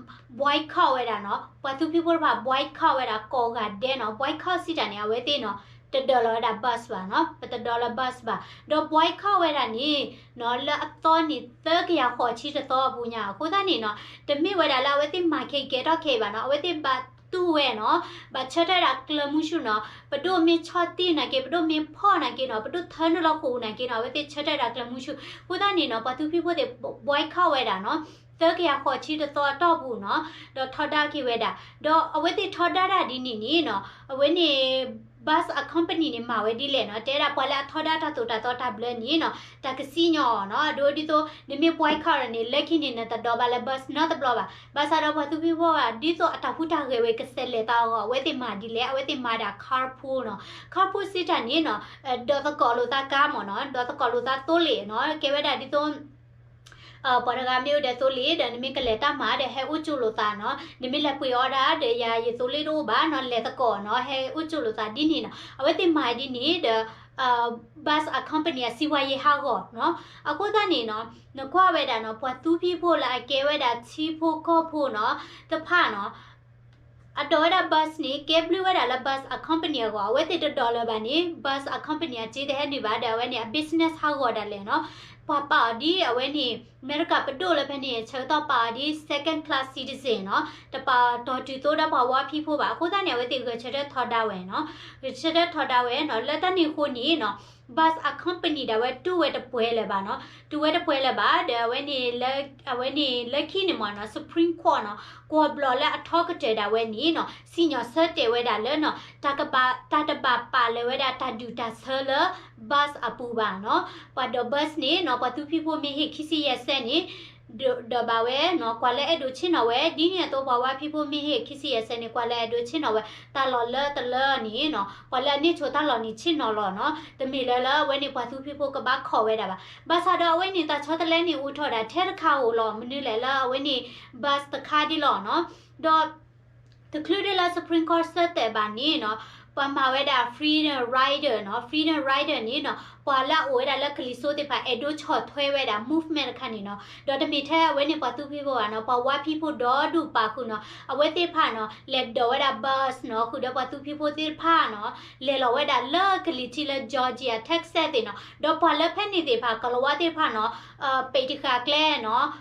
boycott ဝဲဒၣ်နီၤ, ပှၤသူဖံးဖိတဖၣ် boycott ဝဲဒၣ်ကိးဂၤဒဲးနီၤ, boycott စံးတၢ်န့ၣ် အဝဲသ့ၣ်နီၤ တဒိးလီၤဝဲဒၣ် bus ဘၣ်နီၤ, ပတဒိးလီၤ bus ဘၣ်, ဒီး boycott ဝဲဒၣ်န့ၣ် လၢအသီန့ၣ် သၢကယၤဃိးဆံတသီအပူၤညါ, အဃိသတးန့ၣ်နီၤ, တမ့ၢ်ဝဲဒၣ်လၢအဝဲသ့ၣ်မၤခဲအံၤကဲထီၣ်ခဲအံၤဘၣ်နီၤ, အဝဲသ့ၣ်ဘၣ်တူၢ်ဝဲနီၤ, ဘၣ်ဆၢထၢၣ်ဒၣ်ကျၢၤမုဆူနီၤ, ပဒိၣ်မ့ၢ်ဆီၣ်တံၢ်နာ်က့, ပဒိၣ်မ့ၢ်ဖီၣ်နာ်က့နီၤ, ပဒိၣ်ထၢနုာ်လီၤဃိာ်နာ်က့နီၤ, အဝဲသ့ၣ်ဆၢထၢၣ်ဒၣ်ကျၢၤမုဆူ, အဃိသတးန့ၣ်နီၤ, ပှၤသူဖံးဖိသ့ၣ် boycott ဝဲဒၣ်နီၤ, သၢကယၤဃိးဆံတသီအတီၢ်ပူၤနီၤ, ဒီးထီဒါက့ၤဝဲဒၣ်, ဒီးအဝဲသ့ၣ်ထီဒါတၢ်ဒ်န့ၣ်န့ၣ်နီၤ, အဝဲန့ၣ် bus အ company န့ၣ် မၤဝဲဒ်လဲၣ်နီၤ, တဲဒၣ်ပှၤလၢအထီဒါတၢ်သိၣ်တၢ်သီတၢ်ဘျၢန့ၣ်နီၤ, တၢ်ကစံၣ်ညီၣ်အီၤနီၤ, အဒိဒ်သိး နမ့ၢ် boycott န့ၣ် လၢခံန့ၣ် နတဒိးဘၣ်လၢ bus နီတဘျီဘၣ်, ဘၣ်ဆၣ်ဒီးပှၤသူဖံးဖိဘၣ် ဒ်သိးအတၢ်ဟူးတၢ်ဂဲၤဝဲကစဲးလဲၤသးအဂီၢ် အဝဲသ့ၣ်မၤဒ်လဲၣ်, အဝဲသ့ၣ်မၤဒၣ် carpool နီၤ, carpool စံးတၢ်န့ၣ်နီၤ, ဒိးသကိးလိာ်သးကါမ့ၢ်နီၤ, ဒိးသကိးလိာ်သးသိလ့ၣ်နီၤ, ကဲဝဲဒၣ်ဒ်သိး ပှၤတဂၤမ့ၢ်အိၣ်ဒီးသိလ့ၣ်ဒီး နမ့ၢ်ကလဲၤတၢ်မၤဒီး ဟဲအိၣ်ကၠိလိာ်သးနီၤ, နမ့ၢ်လဲၤပှ့ၤအီၣ်ဒၣ်ဒီး ယၤယသိလ့ၣ်တအိၣ်ဘၣ်နီၤ, လဲၤသကိးနီၤ, ဟဲအိၣ်ကၠိလိာ်သးဒ်န့ၣ်နီၤ, အဝဲသ့ၣ်မၤဒ်န့ၣ်ဒီး bus အ company အစံးဝါယံၤဟးဂီၤနီၤ, အဃိသတးန့ၣ်နီၤ, နကွၢ်ဝဲဒၣ်နီၤ, ပှၤသူဖံးဖိလၢအကဲဝဲဒၣ်ထံဖိကီၢ်ဖိနီၤ, တဖၣ်နီၤ အဒိးဝဲဒၣ် bus န့ၣ် ကဲဘျုးဝဲဒၣ်လၢ bus အ company အဂီၢ်, အဝဲသ့ၣ်တဒိးလၢၤဘၣ်န့ၣ် bus အ company အစ့တဟဲနုာ်ဘၣ်ဒီး အဝဲန့ၣ် အ business ဟးဂီၤဒၣ်လဲာ်နီၤ, ပှၤပာ်အီၤဒ်အဝဲန့ၣ် အမဲရကၤပဒိၣ်လၢဖဲန့ၣ် ဆၢကတီၢ်ပာ်အီၤဒ် second class citizen နီၤ, တပာ်အီၤတီၤတုၤသိဒီးပှၤဝါဖံးဖိဘၣ်, အဃိသတးန့ၣ် အဝဲသ့ၣ်ဂဲၤဆၢထၢၣ်ထီဒါဝဲနီၤ, ဂဲၤဆၢထၢၣ်ထီဒါဝဲနီၤ, လၢတၢ်န့ၣ်အဃိန့ၣ်နီၤ bus အ company ဒၣ်ဝဲတူၢ်ဝဲတပှဲၤလၢၤဘၣ်နီၤ, တူၢ်ဝဲတပှဲၤလၢၤဘၣ်ဒီး အဝဲန့ၣ်လၢ အဝဲန့ၣ်လၢခံန့ၣ်မ့ၢ်နီၤ Supreme Court နီၤ, ကွီၢ်ဘျီၣ်လၢအထီကတၢၢ်ဒၣ်ဝဲန့ၣ်နီၤ, စံၣ်ညီၣ်ဆၢတဲာ်ဝဲဒၣ်လၢနီၤ, တၢ်ကဘၣ် တၢ်တဘၣ်ပာ်လၢၤဝဲဒၣ်တၢ်ဒူၣ်တၢ်ဆၢလၢ bus အပူၤဘၣ်နီၤ, ပှၤဒိး bus န့ၣ်နီၤ, ပှၤသူဖံးဖိမ့ၢ်ဟ့ၣ်ခံဆံယဲၢ်စဲးန့ၣ် ဒိးဘၣ်ဝဲနီၤ, ကွၢ်လၢအဲၣ်ဒိးဆ့ၣ်နီၤဝဲ, ဒ်န့ၣ်အသိး ပှၤဝါဖံးဖိမ့ၢ်ဟ့ၣ်ခံဆံယဲၢ်စဲးန့ၣ် ကွၢ်လၢအဲၣ်ဒိးဆ့ၣ်နီၤဝဲ, တၢ်လီၢ်လၢတလၢန့ၣ်နီၤ, ပှၤလၢအန့ၢ်ဆိတၢ်လီၢ်န့ၣ်ဆ့ၣ်နီၤလီၤနီၤ, တမ့ၢ်လၢလၢအဝဲန့ၣ်ပှၤသူဖံးဖိကဘၣ်ခိးဝဲဒၣ်ဘၣ်. ဘၣ်ဆၣ်ဒီးအဝဲန့ၣ်တၢ်ဆီတလဲန့ၣ် အိၣ်ထီၣ်ဒၣ်ထဲတခါဧိၤလီၤ, မနုၤလဲၣ်လၢအဝဲန့ၣ် bus တခါဒ်လီၤနီၤ, ဒီး တချုးဒ်လၢ Supreme Court ဆၢတဲာ်ဘၣ်န့ၣ်နီၤ, ပှၤမၤဝဲဒၣ် freedom rider နီၤ, freedom rider န့ၣ်နီၤ, ပှၤလၢအအိၣ်ဝဲဒၣ်လၢကလံၤစိးသ့ၣ်တဖၣ် အဲၣ်ဒိးဆီၣ်ထွဲဝဲဒၣ် movement တခါန့ၣ်နီၤ, ဒီးတမ့ၢ်ထဲအဝဲန့ၣ်ပှၤသူဖံးဖိဘၣ်နီၤ, ပှၤဝါဖံးဖိဒီဒူၣ်ပာ်ဃုာ်နီၤ, အဝဲသ့ၣ်တဖၣ်နီၤ လဲၤဒိးဝဲဒၣ် bus နီၤ, ဃုာ်ဒီးပှၤသူဖံးဖိသ့ၣ်တဖၣ်နီၤ, လဲၤလီၤဝဲဒၣ်လၢကလံၤထံးလၢ Georgia, Texas သ့ၣ်နီၤ, ဒီးပှၤလၢဖဲန့ၣ်သ့ၣ်တဖၣ် ကလီၤဝါသ့ၣ်တဖၣ်နီၤ, ပံးတဃာ်ကျဲနီၤ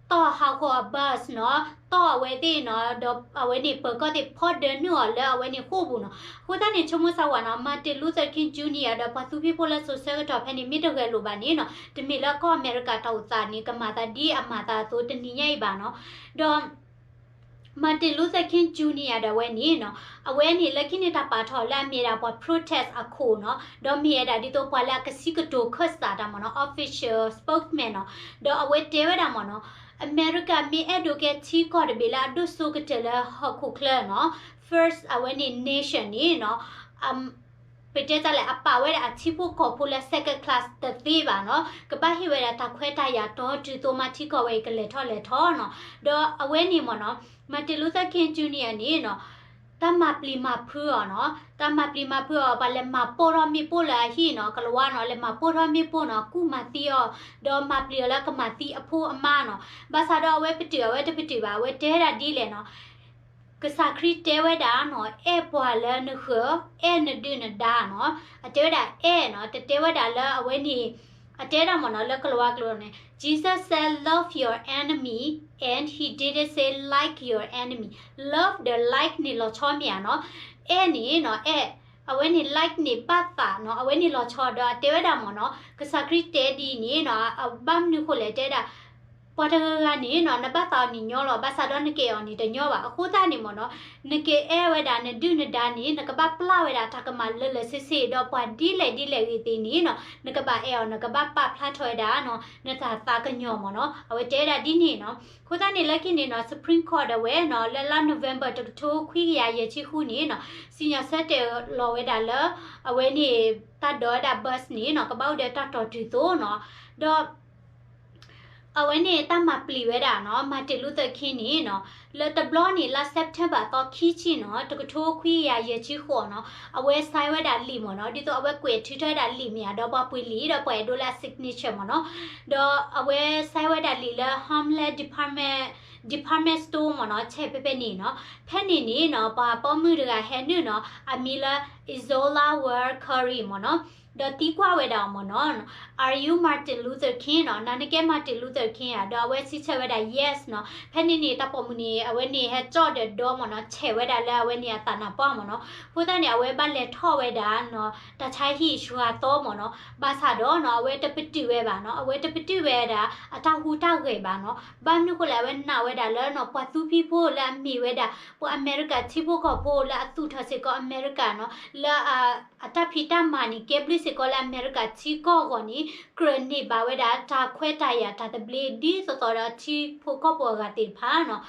တီၢ်ဟးဂီၤအ bus နီၤ, တီၢ်အဝဲသ့ၣ်နီၤ, ဒီးအဝဲန့ၣ်ပၢၤကီၢ်သ့ၣ်ဖီဒၢနုာ်အီၤလၢအဝဲန့ၣ်ဃိာ်ပူၤနီၤ. အဃိသတးန့ၣ် ဆိကမိၣ်ဆၢဝဲနီၤ, Martin Luther King Junior ဒီးပှၤသူဖံးဖိလၢစိၤဆၢကတီၢ်ဖဲန့ၣ် မ့ၢ်တဂဲၤလိာ်ဘၣ်န့ၣ်နီၤ, တမ့ၢ်လၢကီၢ်အမဲရကၤတၢ်အိၣ်သးန့ၣ် ကမၤသးဒ်အမၤသးအသိးတနံၤညါအံၤဘၣ်နီၤ. ဒီး Martin Luther King Junior ဒၣ်ဝဲန့ၣ်နီၤ, အဝဲန့ၣ်လၢခံန့ၣ်တၢ်ပာ်ထီၣ်လၢအမ့ၢ်ဒၣ်ပှၤ protest အခိၣ်နီၤ, ဒီးမ့ၢ်ဝဲဒၣ်ဒ်သိးပှၤလၢအကစံးကတိၤခၢၣ်စးတၢ်မ့ၢ်နီၤ, official spokesman နီၤ, ဒီးအဝဲတဲဝဲဒၣ်မ့ၢ်နီၤ, အမဲရကၤမ့ၢ်အဲၣ်ဒိးကဲထံကီၢ်တဘ့ၣ်လၢအဒိၣ်စိကတၢၢ်လၢဟီၣ်ခိၣ်ချၢနီၤ, first အဝဲန့ၣ် nation န့ၣ်နီၤ, ပတဲတၢ်လဲၣ် အပာ်ဝဲဒၣ်အထံဖိကီၢ်ဖိလၢ second class တသ့ဘၣ်နီၤ, ကဘၣ်ဟ့ၣ်ဝဲဒၣ်တၢ်ခွဲးတၢ်ယာ်တီတုၤသိးမၤထံကီၢ်ဝဲအံၤကလဲၤထီၣ်လဲၤထီနီၤ. ဒီးအဝဲန့ၣ်မ့ၢ်နီၤ, Martin Luther King Junior န့ၣ်နီၤ, တၢ်မၤပျံၤမၤဖုးအီၤနီၤ, တၢ်မၤပျံၤမၤဖုးအီၤ ပှၤလဲၤမၤပိၢ်ထီၣ်မ့ၣ်ပိၢ်လၢအဟံၣ်နီၤ, ကလၤဝါနီၤ, လဲၤမၤပိၢ်ထီၣ်မ့ၣ်ပိၢ်နီၤ, ကူၣ်မၤသံအီၤ, ဒီးမၤပျံၤအီၤလၢကမၤသံအဖိအမါနီၤ. ဘၣ်ဆၣ်ဒီးအဝဲပတုာ် အဝဲတပတုာ်ဘၣ်, အဝဲတဲဒၣ်ဒ်လဲၣ်နီၤ, ကစၢ်ခရံာ်တဲဝဲဒၣ်နီၤ, အဲၣ်ပှၤလၢနဃၢၤ, အဲၣ်နဒုၣ်နဒါနီၤ. အတဲဝဲဒၣ်အဲၣ်နီၤ, တတဲဝဲဒၣ်လၢအဝဲန့ၣ်, အတဲဒၣ်မ့ၢ်နီၤ လၢကလၤဝါကျိာ်န့ၣ်, Jesus said love your enemy and he didn't say like your enemy. Love ဒီး like န့ၣ်လီၤဆီမ့ၢ်ဧါနီၤ. အဲၣ်န့ၣ်နီၤ, အဲၣ်, အဝဲန့ၣ် like န့ၣ်ဘၣ်သးနီၤ, အဝဲန့ၣ်လီၤဆီဒီးအတဲဝဲဒၣ်မ့ၢ်နီၤ, ကစၢ်ခရံာ်တဲဒ်အံၤန့ၣ်နီၤ, အဘၣ်မနုၤဃိလဲၣ်တဲဒၣ် ပှၤတဂၤဂၤန့ၣ်နီၤ, နဘၣ်သးအီၤန့ၣ်ညီလီၤ, ဘၣ်ဆၣ်ဒီးနကအဲၣ်အီၤန့ၣ်တညီဘၣ်. အဃိသတးန့ၣ်မ့ၢ်နီၤ, နကအဲၣ်ဝဲဒၣ်နဒုၣ်နဒါန့ၣ် နကဘၣ်ပျၢ်ဝဲဒၣ်တၢ်ကမၣ်လၢလၢဆ့ဆ့, ဒီးပှၤဒ်လဲၣ်ဒ်လဲၣ်ဂ့ၤသ့ၣ်န့ၣ်နီၤ, နကဘၣ်အဲၣ်အီၤ, နကဘၣ်ပာ်ဖျါထီၣ်ဝဲဒၣ်နီၤ, နတၢ်သးကညီၤမ့ၢ်နီၤ. အဝဲတဲဝဲဒၣ်ဒ်န့ၣ်နီၤ. အဃိသတးန့ၣ်လၢခံန့ၣ်နီၤ, Supreme Court ဒၣ်ဝဲနီၤ, လၢလါ November တကထိခွံကယၤယဲၢ်ဆံဃုန့ၣ်နီၤ, စံၣ်ညီၣ်ဆၢတဲာ်လီၤဝဲဒၣ်လၢ အဝဲန့ၣ် တၢ်ဒိးဝဲဒၣ် bus န့ၣ်နီၤ, ကဘၣ်အိၣ်ဒီးတၢ်တီၢ်တုၤသိးနီၤ. ဒီး အ အဝဲန့ၣ်တၢ်မၤပျံၤဝဲဒၣ်နီၤ Martin Luther King န့ၣ်နီၤ, လၢတဘျီန့ၣ် လါ September သီခံဆံနီၤ တကထိခွံကယၤယဲၢ်ဆံဃိးနီၤ, အဝဲ sign ဝဲဒၣ်လံာ်မ့ၢ်နီၤ, ဒ်သိးအဝဲကွဲးထုးထီၣ်ဝဲဒၣ်လံာ်မ့ၢ်ဧါ, ဒီးပှၤပှ့ၤလံာ်ဒီးပှၤအဲၣ်ဒိးလၢအ signature မ့ၢ်နီၤ, ဒီးအဝဲ sign ဝဲဒၣ်လံာ်လၢ Harlem Department, Department Store မ့ၢ်နီၤ, ဆဲးဖဲဖဲန့ၣ်နီၤ, ဖဲန့ၣ်န့ၣ်နီၤ ပှၤပိာ်မုၣ်တဂၤဟဲနုာ်နီၤ အမံၤလၢ Izola Ward Curry မ့ၢ်နီၤ, ဒီးသံကွၢ်ဝဲဒၣ်အီၤမ့ၢ်နီၤ, Are you Martin Luther King နီၤ, နၤနကဲ Martin Luther King ဧါ, ဒီးအဝဲစံးဆၢဝဲဒၣ် yes နီၤ, ဖဲန့ၣ်န့ၣ် တၢ်ပိာ်မုၣ်န့ၣ် အဝဲန့ၣ်ဟဲကၠီၣ်ဒီးဒီမ့ၢ်နီၤ, ဆဲးဝဲဒၣ်လၢအဝဲန့ၣ်အသးနါပှၢ်မ့ၢ်နီၤ, အဃိသတးန့ၣ် အဝဲဘၣ်လဲၤထီၣ်ဝဲဒၣ်နီၤ တၢ်ဆါဟံၣ်ယွၤသီမ့ၢ်နီၤ, ဘၣ်ဆၣ်ဒီးနီၤ အဝဲတပတုာ်ဝဲဘၣ်နီၤ, အဝဲတပတုာ်ဝဲဒၣ် အတၢ်ဟူးတၢ်ဂဲၤဘၣ်နီၤ, ဘၣ်မနုၤဃိလဲၣ် အဝဲနာ်ဝဲဒၣ်လၢနီၤ ပှၤသူဖံးဖိလၢအမ့ၢ်ဝဲဒၣ် ပှၤအမဲရကၤထံဖိကီၢ်ဖိလၢအသူၣ်ထီၣ်စ့ၢ်ကီးအမဲရကၤနီၤ, လၢ အတၢ်ဖံးတၢ်မၤန့ၣ် ကဲဘျုးစ့ၢ်ကီးလၢအမဲရကၤထံကီၢ်အဂီၢ်န့ၣ် ကြၢးန့ၢ်ဘၣ်ဝဲဒၣ်တၢ်ခွဲးတၢ်ယာ်တၢ်သဘျ့ ဒ်သိးသိးဒီးထံဖိကီၢ်ဖိအဂၤသ့ၣ်တဖၣ်နီၤ,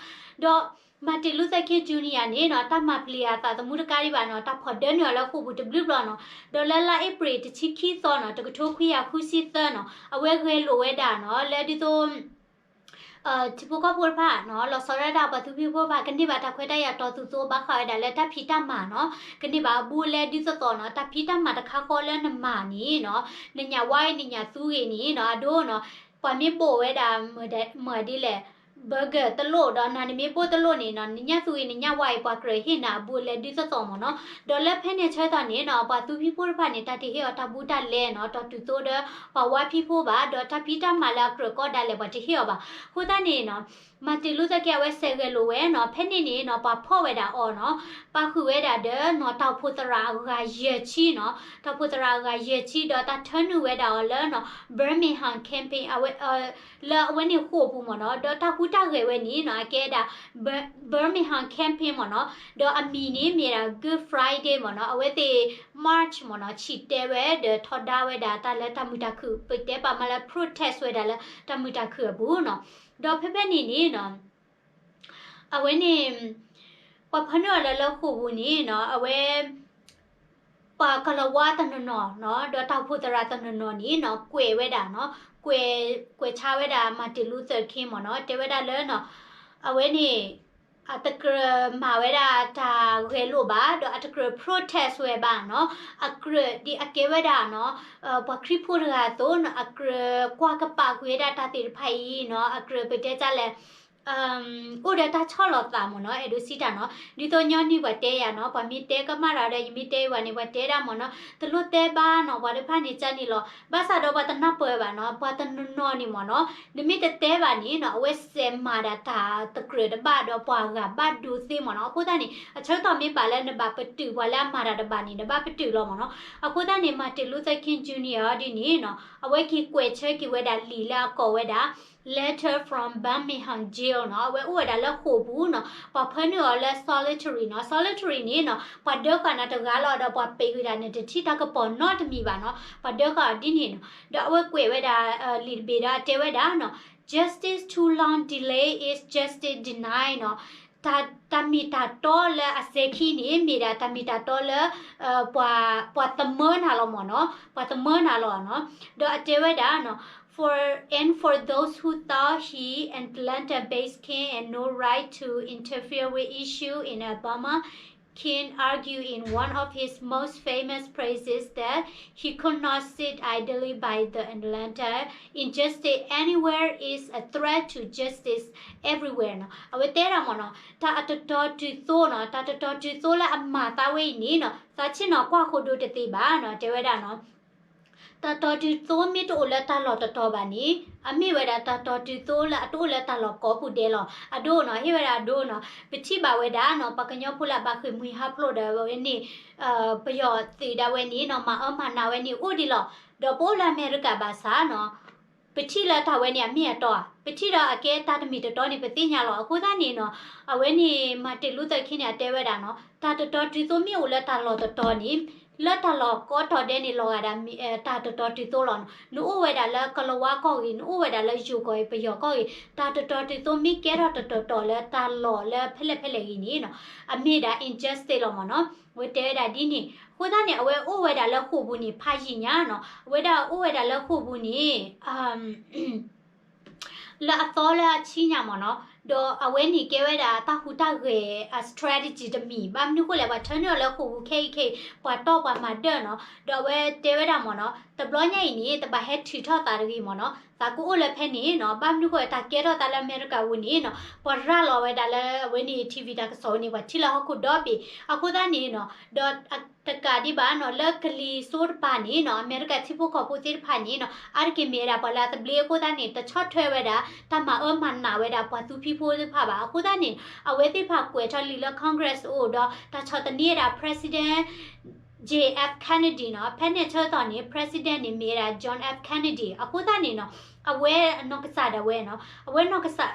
ဒီး Martin Luther King Junior န့ၣ်နီၤ တၢ်မၤပျံၤအသးသမူတကးဒံးဘၣ်နီၤ, တၢ်ဖီၣ်ဒၢနုာ်အီၤလၢဃိာ်ပူၤတဘျုးဘျီနီၤ, ဒီးလၢလါအ့ဖြ့ၣ်တဆံခံသီနီၤ တကထိခွံကယၤဃုဆံသၢနီၤ အဝဲဂဲၤလိာ်ဝဲဒၣ်နီၤ လၢဒ်သိး ထံဖိကီၢ်ဖိတဖၣ်နီၤ လီၤဆီဒၣ်တၢ် ပှၤသူဖံးဖိတဖၣ် ကန့ၢ်ဘၣ်တၢ်ခွဲးတၢ်ယာ်တီၤသူၣ်သိဘၣ်ဃးဝဲဒၣ်လၢတၢ်ဖံးတၢ်မၤနီၤ, ကန့ၢ်ဘၣ်အဘူးအလဲဒ်သိးသိးနီၤ, တၢ်ဖံးတၢ်မၤတခါဃီလၢနမၤန့ၣ်နီၤ, နညၣ်ဝါအံၤနညၣ်သူဂ့ၤန့ၣ်နီၤ, အဒိနီၤ, ပှၤမ့ၢ်ဘိးဝဲဒၣ် မၤဒ်လဲၣ် burger တလိၣ်ဒီးနၤနမ့ၢ်ဘိးတလိၣ်န့ၣ်နီၤ, နညၣ်သူဂ့ၤနညၣ်ဝါအံၤ ပှၤကြၢးဟ့ၣ်နၤအဘူးအလဲဒ်သိးသိးမ့ၢ်နီၤ, ဒီးလၢဖဲန့ၣ်ဆၢကတီၢ်န့ၣ်နီၤ ပှၤသူဖံးဖိတဖၣ်န့ၣ် တၢ်တဟ့ၣ်အီၤတၢ်ဘူးတၢ်လဲနီၤ, တီၤတုၤသိဒီး ပှၤဝါဖံးဖိဘၣ်, ဒီးတၢ်ဖံးတၢ်မၤလၢအကြၢးကီဒၣ်လဲာ် ပှၤတဟ့ၣ်အီၤဘၣ်. အဃိသတးန့ၣ်နီၤ Martin Luther King အဝဲစဲးဂဲၤလိာ်ဝဲနီၤ, ဖဲန့ၣ်န့ၣ်နီၤ ပှၤဖီၣ်ဝဲဒၣ်အီၤနီၤ, ပာ်ဃုာ်ဝဲဒၣ်ဒီးနီၤ တၢ်အိၣ်ဖှိၣ်သရၣ်အဂၤယဲၢ်ဆံနီၤ, တၢ်အိၣ်ဖှိၣ်သရၣ်အဂၤယဲၢ်ဆံ ဒီးတၢ်ထၢနုာ်ဝဲဒၣ်အီၤလၢနီၤ Birmingham Campaign အဝဲ လၢအဝဲန့ၣ်ဃိာ်ပူၤမ့ၢ်နီၤ, ဒီးတၢ်ဟူးတၢ်ဂဲၤဝဲန့ၣ်နီၤ အကဲဒၣ် Birmingham Campaign မ့ၢ်နီၤ, ဒီးအမံၤန့ၣ်မ့ၢ်ဒၣ် Good Friday မ့ၢ်နီၤ, အဝဲသ့ၣ် march မ့ၢ်နီၤ ဆံၣ်တဲဝဲဒီးထီဒါဝဲဒၣ်တၢ်လၢတၢ်မုာ်တၢ်ခုၣ် ပတဲပာ်မးလၢ protest ဝဲဒၣ်လၢတၢ်မုာ်တၢ်ခုၣ်အပူၤနီၤ, ဒီးဖဲဖဲန့ၣ်န့ၣ်နီၤ အဝဲန့ၣ် ပှၤဖၢနုာ်အီၤလၢလၢဃိာ်ပူၤန့ၣ်နီၤ အဝဲ ပှၤကလၤဝါတနီၤနီၤနီၤ ဒီးတၢ်အိၣ်ဖှိၣ်သရၣ်တနီၤနီၤန့ၣ်နီၤ ကွဲးဝဲဒၣ်နီၤ ကွဲး ကွဲးဆါဝဲဒၣ် Martin Luther King မ့ၢ်နီၤ တဲဝဲဒၣ်လၢနီၤ အဝဲန့ၣ် အတကြၢးမၤဝဲဒၣ်တၢ်ဂဲၤလိာ်ဘၣ် ဒီးအတကြၢး protest ဝဲဘၣ်နီၤ အကြၢးဒ်အကဲဝဲဒၣ်နီၤ ပှၤခရံာ်ဖိတဂၤအသိးနီၤ အကြၢးကွၢ်ကပာ်ကွံာ်ဝဲဒၣ်တၢ်သ့ၣ်တဖၣ်အံၤနီၤ အကြၢးပတဲတၢ်လဲၣ် အိၣ်ဒီးတၢ်ဆီၣ်လီၤသးမ့ၢ်နီၤ အဲၣ်ဒိးစံးတၢ်နီၤ ဒ်သိးညီနုၢ်ပှၤတဲယၤနီၤ ပှၤမ့ၢ်တဲကမၣ်တၢ်ဒီး ယမ့ၢ်တဲအီၤန့ၣ် ပှၤတဲဒၣ်မ့ၢ်နီၤ တလိၣ်တဲဘၣ်နီၤ ပှၤတဖၣ်န့ၣ်ကန့ၣ်လီၤ ဘၣ်ဆၣ်ဒီးပှၤတနၢ်ပၢၢ်ဘၣ်နီၤ ပှၤတနီၤနီၤန့ၣ်မ့ၢ်နီၤ နမ့ၢ်တတဲဘၣ်န့ၣ်နီၤ အဝဲစဲးမၤဒၣ်တၢ်တကြၢးတဘၣ်ဒီးပှၤဂၤဘၣ်ဒိသ့မ့ၢ်နီၤ အဃိသတးန့ၣ် အဆၢကတီၢ်မ့ၢ်ပာ်လၢနဘၣ်ပတုာ်ပှၤလၢအမၤတၢ်တဘၣ်န့ၣ် နဘၣ်ပတုာ်လီၤမ့ၢ်နီၤ အဃိသတးန့ၣ် Martin Luther King Junior ဒ်န့ၣ်နီၤ အဝဲက့ၤကွဲးဆၢက့ၤဝဲဒၣ်လံာ်လၢအကိးဝဲဒၣ် Letter from Birmingham Jail နီၤ အဝဲအိၣ်ဝဲဒၣ်လၢဃိာ်ပူၤနီၤ ပှၤဖၢနုာ်အီၤလၢ solitary နီၤ solitary န့ၣ်နီၤ ပှၤဒၢဃာ်နၤတဂၤလီၤ ဒီးပှၤပ့းကွံာ်ဒၣ်နတထံၣ်တၢ်ကပီၤနီတမံၤဘၣ်နီၤ ပှၤဒၢဃာ်အီၤဒ်န့ၣ်နီၤ ဒီးအဝဲကွဲးဝဲဒၣ် လံာ်တဘ့ၣ်ဒီးအတဲဝဲဒၣ်နီၤ Justice too long delay is justice denied နီၤ တၢ်မ့ၢ်တၢ်တီလၢအစဲးခံန့ၣ် မ့ၢ်ဒၣ်တၢ်မ့ၢ်တၢ်တီလၢ ပှၤသမၢနၤလီၤမ့ၢ်နီၤ ပှၤသမၢနၤလီၤနီၤ ဒီးအတဲဝဲဒၣ်နီၤ For and for those who thought he Atlanta-based King had no right to interfere with issue in Alabama, King argued in one of his most famous phrases that he could not sit idly by the Atlanta injustice anywhere is a threat to justice everywhere နီၤ အဝဲတဲဒၣ်မ့ၢ်နီၤ တၢ်အတတီတုၤသိနီၤ တၢ်တတီတုၤသိလၢအမၤသးဝဲအံၤန့ၣ်နီၤ သးဆ့ၣ်နီၤကွၢ်ဃိဒိတသ့ဘၣ်နီၤ တဲဝဲဒၣ်နီၤ တၢ်တီတုၤသိမ့ၢ်တအိၣ်လၢတၢ်လီၢ်တတီၤဘၣ်န့ၣ် အမ့ၢ်ဝဲဒၣ်တၢ်တီတုၤသိလၢအတအိၣ်လၢတၢ်လီၢ်ကိးပူၤဒဲးလီၤ. အဒိနီၤ ဟ့ၣ်ဝဲဒၣ်အဒိနီၤ ပထံၣ်ဘၣ်ဝဲဒၣ်နီၤ ပှၤကညီဖိလၢအဘၣ်ဃ့ၢ်မှံဟးဖျိးဒီးဝဲန့ၣ် ပယီၤသုးဒၣ်ဝဲန့ၣ်နီၤ မၤအၢမၤနးဝဲန့ၣ်အိၣ်ဒံးလီၤ. ဒီးပအိၣ်လၢအမဲရကၤဘၣ်ဆၣ်နီၤ ပထံၣ်လၢတၢ်ဝဲန့ၣ်အမ့ၢ်အတီဧါ ပထံၣ်ဒီးအကဲတၢ်တမ့ၢ်တတီန့ၣ် ပသ့ၣ်ညါလီၤ. အဃိသတးန့ၣ်နီၤ အဝဲန့ၣ် Martin Luther King န့ၣ် အတဲဝဲဒၣ်နီၤ တၢ်တတီတုၤသိမ့ၢ်အိၣ်လၢတၢ်လီၢ်တတီၤန့ၣ် လၢတၢ်လီၢ်ကိးတီၤဒဲးန့ၣ် လီၤဂာ်ဒၣ်တၢ်တတီတုၤသိလီၤနီၤ. နအိၣ်ဝဲဒၣ်လၢကလၤဝါကီၢ်ဂ့ၤ နအိၣ်ဝဲဒၣ်လၢယိၤကီၢ်ဂ့ၤ ပယီၤကီၢ်ဂ့ၤ တၢ်တတီတုၤသိမ့ၢ်ကဲထီၣ်တတီၤတီၤလၢတၢ်လီၢ်လၢဖဲလဲၣ်ဖဲလဲၣ်ဂ့ၤန့ၣ်နီၤ အမ့ၢ်ဒၣ် injustice လီၤမ့ၢ်နီၤ. အဝဲတဲဝဲဒၣ်ဒ်န့ၣ် အဃိသတးန့ၣ် အဝဲအိၣ်ဝဲဒၣ်လၢဃိာ်ပူၤန့ၣ် ဖးယံာ်ညါနီၤ. အဝဲဒၣ်အိၣ်ဝဲဒၣ်လၢဃိာ်ပူၤန့ၣ် လၢအသီလၢအဆံညါမ့ၢ်နီၤ, ဒီးအဝဲန့ၣ်ကဲဝဲဒၣ်တၢ်ဟူးတၢ်ဂဲၤအ strategy တမံၤ, ဘၣ်မနုၤဃိလဲၣ် ပှၤထၢနုာ်အီၤလၢဃိာ်ပူၤခဲအံၤခဲအံၤ ပှၤတီၢ်ပှၤမၤဒၢၣ်နီၤ, ဒီးအဝဲတဲဝဲဒၣ်မ့ၢ်နီၤ တဘျီညါအံၤန့ၣ် တဘၣ်ဟဲထုးထီၣ်သးတဂ့ၤမ့ၢ်နီၤ, သးကအိၣ်လၢဖဲန့ၣ်နီၤ, ဘၣ်မနုၤဃိတၢ်ကဲထီၣ်သးလၢအမဲရကၤပူၤန့ၣ်နီၤ ပှၤရၤလီၤဝဲဒၣ်လၢအဝဲန့ၣ် ထံၣ်ဝံၤ တၢ်ကစီၣ်ဝဲန့ၣ် ပှၤထံၣ်လၢဟီၣ်ခိၣ်ဒီဘ့ၣ် အဃိသတးန့ၣ်နီၤ, ဒီး တကးဒံးဘၣ်နီၤ လၢကလံၤစိးတပၤန့ၣ်နီၤ အမဲရကၤထံဖိကီၢ်ဖိသ့ၣ်တဖၣ်န့ၣ်နီၤ အါတက့ၢ်မ့ၢ်ဝဲဒၣ်ပှၤလၢအသဘျ့အဃိသတးန့ၣ် တဆီၣ်ထွဲဝဲဒၣ် တၢ်မၤအၢမၤနးဝဲဒၣ်ပှၤသူဖံဖိသ့ၣ်တဖၣ်ဘၣ်. အဃိသတးန့ၣ် အဝဲသ့ၣ်တဖၣ်ကွဲးထီၣ်လံာ်လၢ Congress အအိၣ်ဒီး တၢ်ဆီၣ်သနံးဝဲဒၣ် President J F Kennedy နီၤ, ဖဲန့ၣ်အဆၢကတီၢ်န့ၣ် President န့ၣ်မ့ၢ်ဝဲဒၣ် John F Kennedy အဃိသတးန့ၣ်နီၤ အဝဲအနီၢ်ကစၢ်ဒၣ်ဝဲနီၤ အဝဲနီၢ်ကစၢ်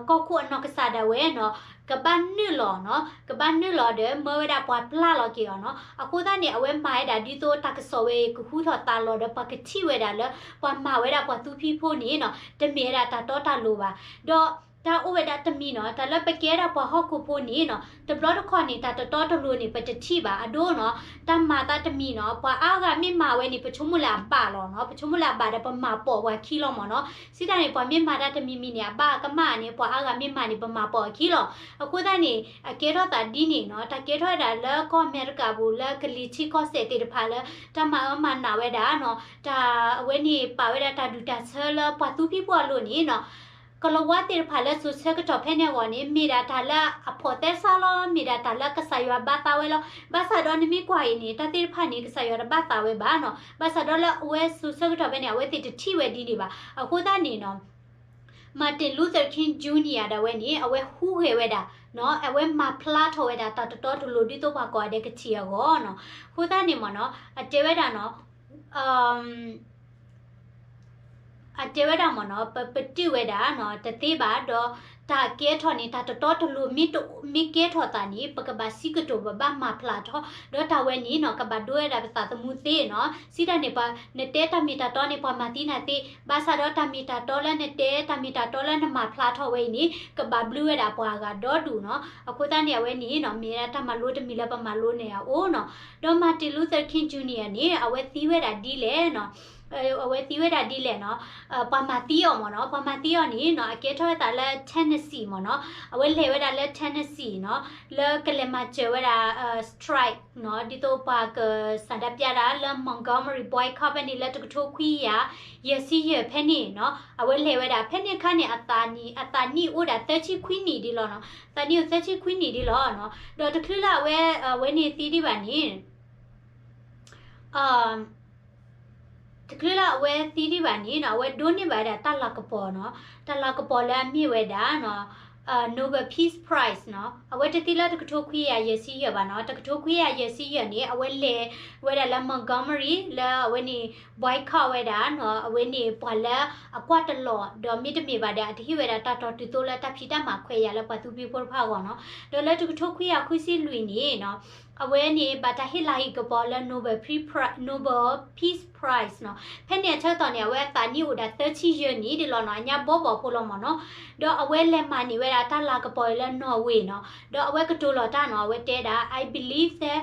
ကီၢ်ခိၣ်အနီၢ်ကစၢ်ဒၣ်ဝဲနီၤ ကဘၣ်နုာ်လီၤနီၤ ကဘၣ်နုာ်လီၤဒီး မၢဝဲဒၣ်ပှၤပျၢ်လီၤက့ၤအီၤနီၤ. အဃိသတးန့ၣ် အဝဲမၤဝဲဒၣ်ဒ်သိးတၢ်ကစီၣ်ဝဲအံၤ ကဟူထီၣ်သါလီၤဒီး ပှၤကထံၣ်ဝဲဒၣ်လၢ ပှၤမၤဝဲဒၣ်ပှၤသူဖံဖိန့ၣ်နီၤ တမ့ၢ်ဝဲဒၣ်တၢ်တီတၢ်လိၤဘၣ်. ဒီးတၢ်အိၣ်ဝဲဒၣ်တမံၤနီၤ တၢ်လၢပကဲဒၣ်ပှၤဟီၣ်ခိၣ်ဖိန့ၣ်နီၤ တဘျီတခီၣ်န့ၣ် တၢ်တတီတလိၤန့ၣ် ပတထံၣ်ဘၣ်. အဒိနီၤ တၢ်မၤသးတမံၤနီၤ ပှၤအါဂၤမ့ၢ်မၤဝဲန့ၣ် ပဆိကမိၣ်လၢအဘၣ်လီၤနီၤ, ပဆိကမိၣ်လၢအဘၣ်ဒီး ပမၤပိာ်ပှၤခံလီၤမ့ၢ်နီၤ. စံးတၢ်န့ၣ် ပှၤမ့ၢ်မၤတၢ်တမံၤမံၤန့ၣ် အဘၣ်အကမၣ်န့ၣ် ပှၤအါဂၤမ့ၢ်မၤန့ၣ် ပမၤပိာ်အခံလီၤ. အဃိသတးန့ၣ် အကဲထီၣ်သးဒ်န့ၣ်နီၤ တၢ်ကဲထီၣ်ဝဲဒၣ်လၢကီၢ်အမဲရကၤပူၤ လၢကလံၤထံကီၢ်စဲၣ်သ့ၣ်တဖၣ်လၢ တၢ်မၤအၢမၤနးဝဲဒၣ်နီၤ တၢ်အဝဲန့ၣ် ပာ်ဝဲဒၣ်တၢ်ဒူၣ်တၢ်ဆၢလၢပှၤသူဖံပှၤလိၤန့ၣ်နီၤ ကလၤဝါသ့ၣ်တဖၣ်လၢစိၤဆၢကတီၢ်ဖဲန့ၣ်အဂီၢ်န့ၣ် မ့ၢ်ဒၣ်တၢ်လၢအဖိးသဲစးလီၤ, မ့ၢ်ဒၣ်တၢ်လၢကစၢ်ယွၤဘၣ်သးဝဲလီၤ. ဘၣ်ဆၣ်ဒီးနမ့ၢ်ကွၢ်အံၤန့ၣ် တၢ်သ့ၣ်တဖၣ်န့ၣ် ကစၢ်ယွၤတဘၣ်သးဝဲဘၣ်နီၤ. ဘၣ်ဆၣ်ဒီးလၢအဝဲစိၤဆၢကတီၢ်ဖဲန့ၣ် အဝဲသ့ၣ်တထံၣ်ဝဲဒ်န့ၣ်ဘၣ်. အဃိသတးန့ၣ်နီၤ Martin Luther King Junior ဒၣ်ဝဲန့ၣ် အဝဲဟူးဂဲၤဝဲဒၣ်နီၤ အဝဲမၤဖျါထီၣ်ဝဲဒၣ်တၢ်တတီတလိၤ ဒ်သိးပှၤကိးဂၤဒဲးကထံၣ်အဂီၢ်နီၤ. အဃိသတးန့ၣ်မ့ၢ်နီၤ အတဲဝဲဒၣ်နီၤ အတဲဝဲဒၣ်မ့ၢ်နီၤ ပပတုာ်ဝဲဒၣ်နီၤ တသ့ဘၣ်ဒီး တၢ်ကဲထီၣ်န့ၣ် တၢ်တတီတလိၤမ့ၢ်ကဲထီၣ်သးန့ၣ် ပကဘၣ်စံးကတိၤ ပဘၣ်မၤဖျါထီၣ် ဒီးတၢ်ဝဲန့ၣ်နီၤ ကဘၣ်ဒိဝဲဒၣ်ပသးသမူသ့နီၤ. စံးတၢ်န့ၣ် ပှၤနတဲတၢ်မ့ၢ်တၢ်တီန့ၣ် ပှၤမၤသံနၤသ့, ဘၣ်ဆၣ်ဒီးတၢ်မ့ၢ်တၢ်တီလၢနတဲ တၢ်မ့ၢ်တၢ်တီလၢနမၤဖျါထီၣ်ဝဲအံၤန့ၣ် ကဘၣ်ဘျုးဝဲဒၣ်ပှၤအဂၤဒီဒူၣ်နီၤ. အဃိသတးန့ၣ် အဝဲန့ၣ်နီၤ မ့ၢ်ဝဲဒၣ်တၢ်မၤလိတမံၤလၢပမၤလိန့ၢ်အအိၣ်နီၤ. ဒီး Martin Luther King Junior န့ၣ် အဝဲသံဝဲဒၣ်ဒ်လဲၣ်နီၤ အဝဲသံဝဲဒၣ်ဒ်လဲၣ်နီၤ ပှၤမၤသံအီၤမ့ၢ်နီၤ ပှၤမၤသံအီၤန့ၣ်နီၤ အကဲထီၣ်ဝဲသးလၢ Tennessee မ့ၢ်နီၤ အဝဲလဲၤဝဲဒၣ်လၢ Tennessee နီၤ လၢကလဲၤမၤစၢၤဝဲဒၣ် strike နီၤ ဒ်သိးပှၤကဆန္ဒပြတၢ်လၢ Montgomery boycott ဖဲန့ၣ် လၢတကထိခွံကယၤ ယဲၢ်ဆံယဲၢ်ဖဲန့ၣ်နီၤ အဝဲလဲၤဝဲဒၣ် ဖဲန့ၣ်အခါန့ၣ် အသးနံၣ်အိၣ်ဒၣ်သၢဆံခွံနံၣ်ဒ်လီၤနီၤ သးနံၣ်အိၣ်သၢဆံခွံနံၣ်ဒ်လီၤနီၤ ဒီးတချုးလၢအဝဲ အဝဲန့ၣ်သံဒံးဘၣ်န့ၣ် တချုးလၢအဝဲသံဒံးဘၣ်န့ၣ်နီၤ အဝဲဒိးန့ၢ်ဘၣ်ဝဲဒၣ်တၢ်လၤကပီၤနီၤ တၢ်လၤကပီၤလၢအမ့ၢ်ဝဲဒၣ်နီၤ Nobel Peace Prize နီၤ အဝဲတသံလၢတကထိခွံကယၤယဲၢ်ဆံယဲၢ်ဘၣ်နီၤ တကထိခွံကယၤယဲၢ်ဆံယဲၢ်န့ၣ် အဝဲလဲၤဝဲဒၣ်လၢ Montgomery လၢအဝဲန့ၣ် boycott ဝဲဒၣ်နီၤ အဝဲန့ၣ်ပှၤလၢအကွၢ်တလီၤ ဒီးမ့တမ့ၢ်ဘၣ်ဒီး အတဟ့ၣ်ဝဲဒၣ်တၢ်တီတုၤသိးလၢတၢ်ဖံးတၢ်မၤခွဲးယာ်လၢပှၤသူဖံဖိတဖၣ်အဂီၢ်နီၤ ဒီးလၢတကထိခွံကယၤဃုဆံလွံၢ်န့ၣ်နီၤ အဝဲန့ၣ် ဘၣ်တၢ်ဟ့ၣ်လၤကပီၤလၢ Nobel Peace Prize နီၤ ဖဲန့ၣ်အဆၢကတီၢ်န့ၣ် အဝဲအသးနံၣ်အိၣ်ဒၣ်သၢဆံယဲၢ်နံၣ်ဒ်လီၤနီၤ အညါဘီဘီဖိလီၤမ့ၢ်နီၤ ဒီးအဝဲလဲၤမၤန့ၢ်ဝဲဒၣ်တၢ်လၤကပီၤလၢ Norway နီၤ ဒီးအဝဲကတိၤလီၤတၢ်နီၤ အဝဲတဲဒၣ် I believe that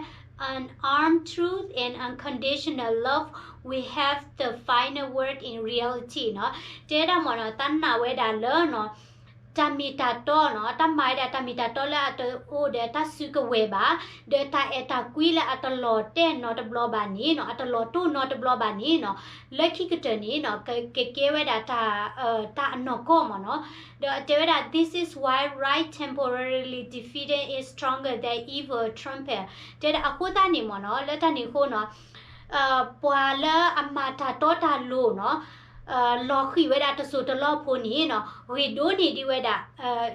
unarmed truth and unconditional love will have the final word in reality နီၤ တဲဒၣ်မ့ၢ်နီၤ သးနာ်ဝဲဒၣ်လၢနီၤ တၢ်မ့ၢ်တၢ်တီနီၤ တၢ်မၤဝဲဒၣ်တၢ်မ့ၢ်တၢ်တီလၢအတအိၣ်ဒီးတၢ်စုကဝဲၤဘၣ် ဒီးတၢ်အဲၣ်တၢ်ကွံလၢအတလီၤတဲာ်နီတဘျီဘၣ်န့ၣ်နီၤ အတလီၤတိၢ်နီတဘျီဘၣ်န့ၣ်နီၤ လၢခံကတၢၢ်န့ၣ်နီၤ ကကဲဝဲဒၣ်တၢ် တၢ်အနီၢ်ကီၢ်မ့ၢ်နီၤ ဒီးအတဲဝဲဒၣ် this is why right temporarily defeating is stronger than evil triumphing တဲဒၣ်အဃိသတးန့ၣ်မ့ၢ်နီၤ လၢတၢ်န့ၣ်အဃိနီၤ ပှၤလၢအမၤတၢ်တီတၢ်လိၤနီၤ လီၤဃံၤဝဲဒၣ်တစိၢ်တလီၢ်ဖိန့ၣ်နီၤ ဂ့ၤဒိၣ်န့ၢ်ဒံးဝဲဒၣ်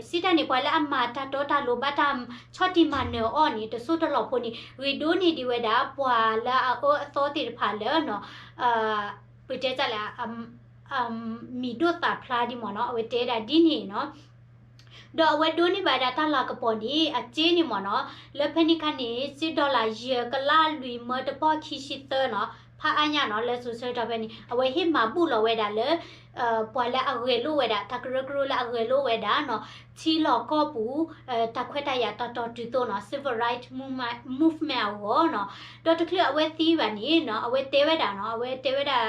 စံးတၢ်န့ၣ် ပှၤလၢအမၤတၢ်တီတၢ်လိၤ ဘၣ်တၢ်ဆီၣ်တံၢ်မၤနၢၤအီၤန့ၣ် တစိၢ်တလီၢ်ဖိန့ၣ် ဂ့ၤဒိၣ်န့ၢ်ဒံးဝဲဒၣ် ပှၤလၢအအၢအသီသ့ၣ်တဖၣ်လၢနီၤ ပတဲတၢ်လၢ မံၤဒိၣ်သၣ်ဖျါဒ်မ့ၢ်နီၤ အဝဲတဲဒၣ်ဒ်န့ၣ်နီၤ ဒီးအဝဲဒိးန့ၢ်ဘၣ်ဒၣ်တၢ်လၤကပီၤန့ၣ် အစ့န့ၣ်မ့ၢ်နီၤ လၢဖဲန့ၣ်ခါန့ၣ် စ့ dollar ယဲၢ်ကလးလွံၢ်မၢတပီၢ်ခံဆံသၢနီၤ ဖးအါညါနီၤ လၢစိၤဆၢကတီၢ်ဖဲန့ၣ် အဝဲဟ့ၣ်မၤဘူၣ်လီၤဝဲဒၣ်လၢ ပှၤလၢအဂဲၤလိာ်ဝဲဒၣ် တၢ်ကရၢကရိလၢအဂဲၤလိာ်ဝဲဒၣ်နီၤ ထံလီၢ်ကီၢ်ပူၤ တၢ်ခွဲးတၢ်ယာ်တၢ်တီၢ်တုၤသိးနီၤ civil rights movement အဂီၢ်နီၤ ဒီးတချုးအဝဲသံဘၣ်န့ၣ်နီၤ အဝဲတဲဝဲဒၣ်နီၤ အဝဲတဲဝဲဒၣ်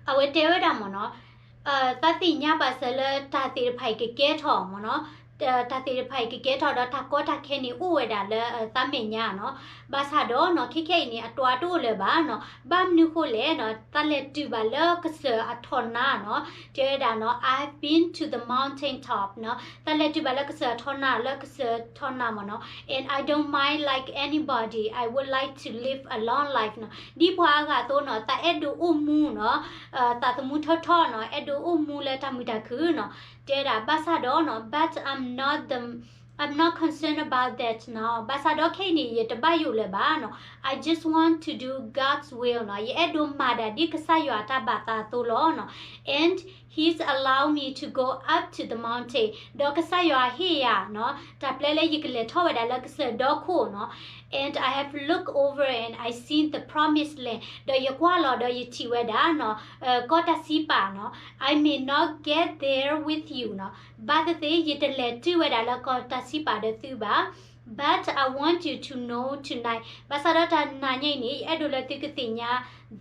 အဝဲတဲဝဲဒၣ်မ့ၢ်နီၤ သးသ့ၣ်ညါဘၣ်စၢၤလၢတၢ်သ့ၣ်တဖၣ်အံၤကကဲထီၣ်မ့ၢ်နီၤ, တၢ်သ့ၣ်တဖၣ်အံၤကကဲထီၣ်ဒီးတၢ်ကီတၢ်ခဲန့ၣ်အိၣ်ဝဲဒၣ်လၢသးမဲာ်ညါနီၤ. ဘၣ်ဆၣ်ဒီးနီၤ ခဲခဲအံၤန့ၣ် အတြီတအိၣ်လၢၤဘၣ်နီၤ. ဘၣ်မနုၤဃိလဲၣ်နီၤ, သးလဲၤတုၤဘၣ်လၢကစၢၢ်အထီၣ်နါနီၤ, တဲဝဲဒၣ်နီၤ I've been to the mountain top နီၤ, သးလဲၤတုၤဘၣ်လၢကစၢၢ်အထီၣ်နါလၢကစၢၢ်ထီၣ်နါမ့ၢ်နီၤ, and I don't mind like anybody, I would like to live a long life နီၤ. ဒ်ပှၤအါဂၤအသိးနီၤ သးအဲၣ်ဒိးအိၣ်မူနီၤ သးသမူထီထီၣ်နီၤ, အဲၣ်ဒိးအိၣ်မူလၢတၢ်မုာ်တၢ်ခုၣ်နီၤ, တဲဒၣ် ဘၣ်ဆၣ်ဒီးနီၤ but I'm not the, I'm not concerned about that နီၤ, ဘၣ်ဆၣ်ဒီးခဲအံၤန့ၣ် ယတဘၣ်ယိၣ်လၢၤဘၣ်နီၤ, I just want to do God's will နီၤ, ယအဲၣ်ဒိးမၤဒၣ်ဒ်ကစၢ်ယွၤအတၢ်ဘၣ်သးအသိးလီၤနီၤ, and He's allowed me to go up to the mountain ဒီးကစၢ်ယွၤဟ့ၣ်ယၤနီၤ တၢ်ပျဲလၢယကလဲၤထီၣ်ဝဲဒၣ်လၢကစၢၢ်ဒီခိၣ်နီၤ, and I have looked over and I seen the promised land ဒီးယကွၢ်လီၤဒီးယထံၣ်ဝဲဒၣ်နီၤ ကီၢ်တၢ်စံးပာ်နီၤ, I may not get there with you နီၤ, ဘၣ်သ့ၣ်သ့ၣ် ယတလဲၤတုၤဝဲဒၣ်လၢကီၢ်တၢ်စံးပာ်ဒီးသုဘၣ် but I want you to know tonight ဘၣ်ဆၣ်ဒီးတနၤညါအံၤန့ၣ် ယအဲၣ်ဒိးလၢသုကသ့ၣ်ညါ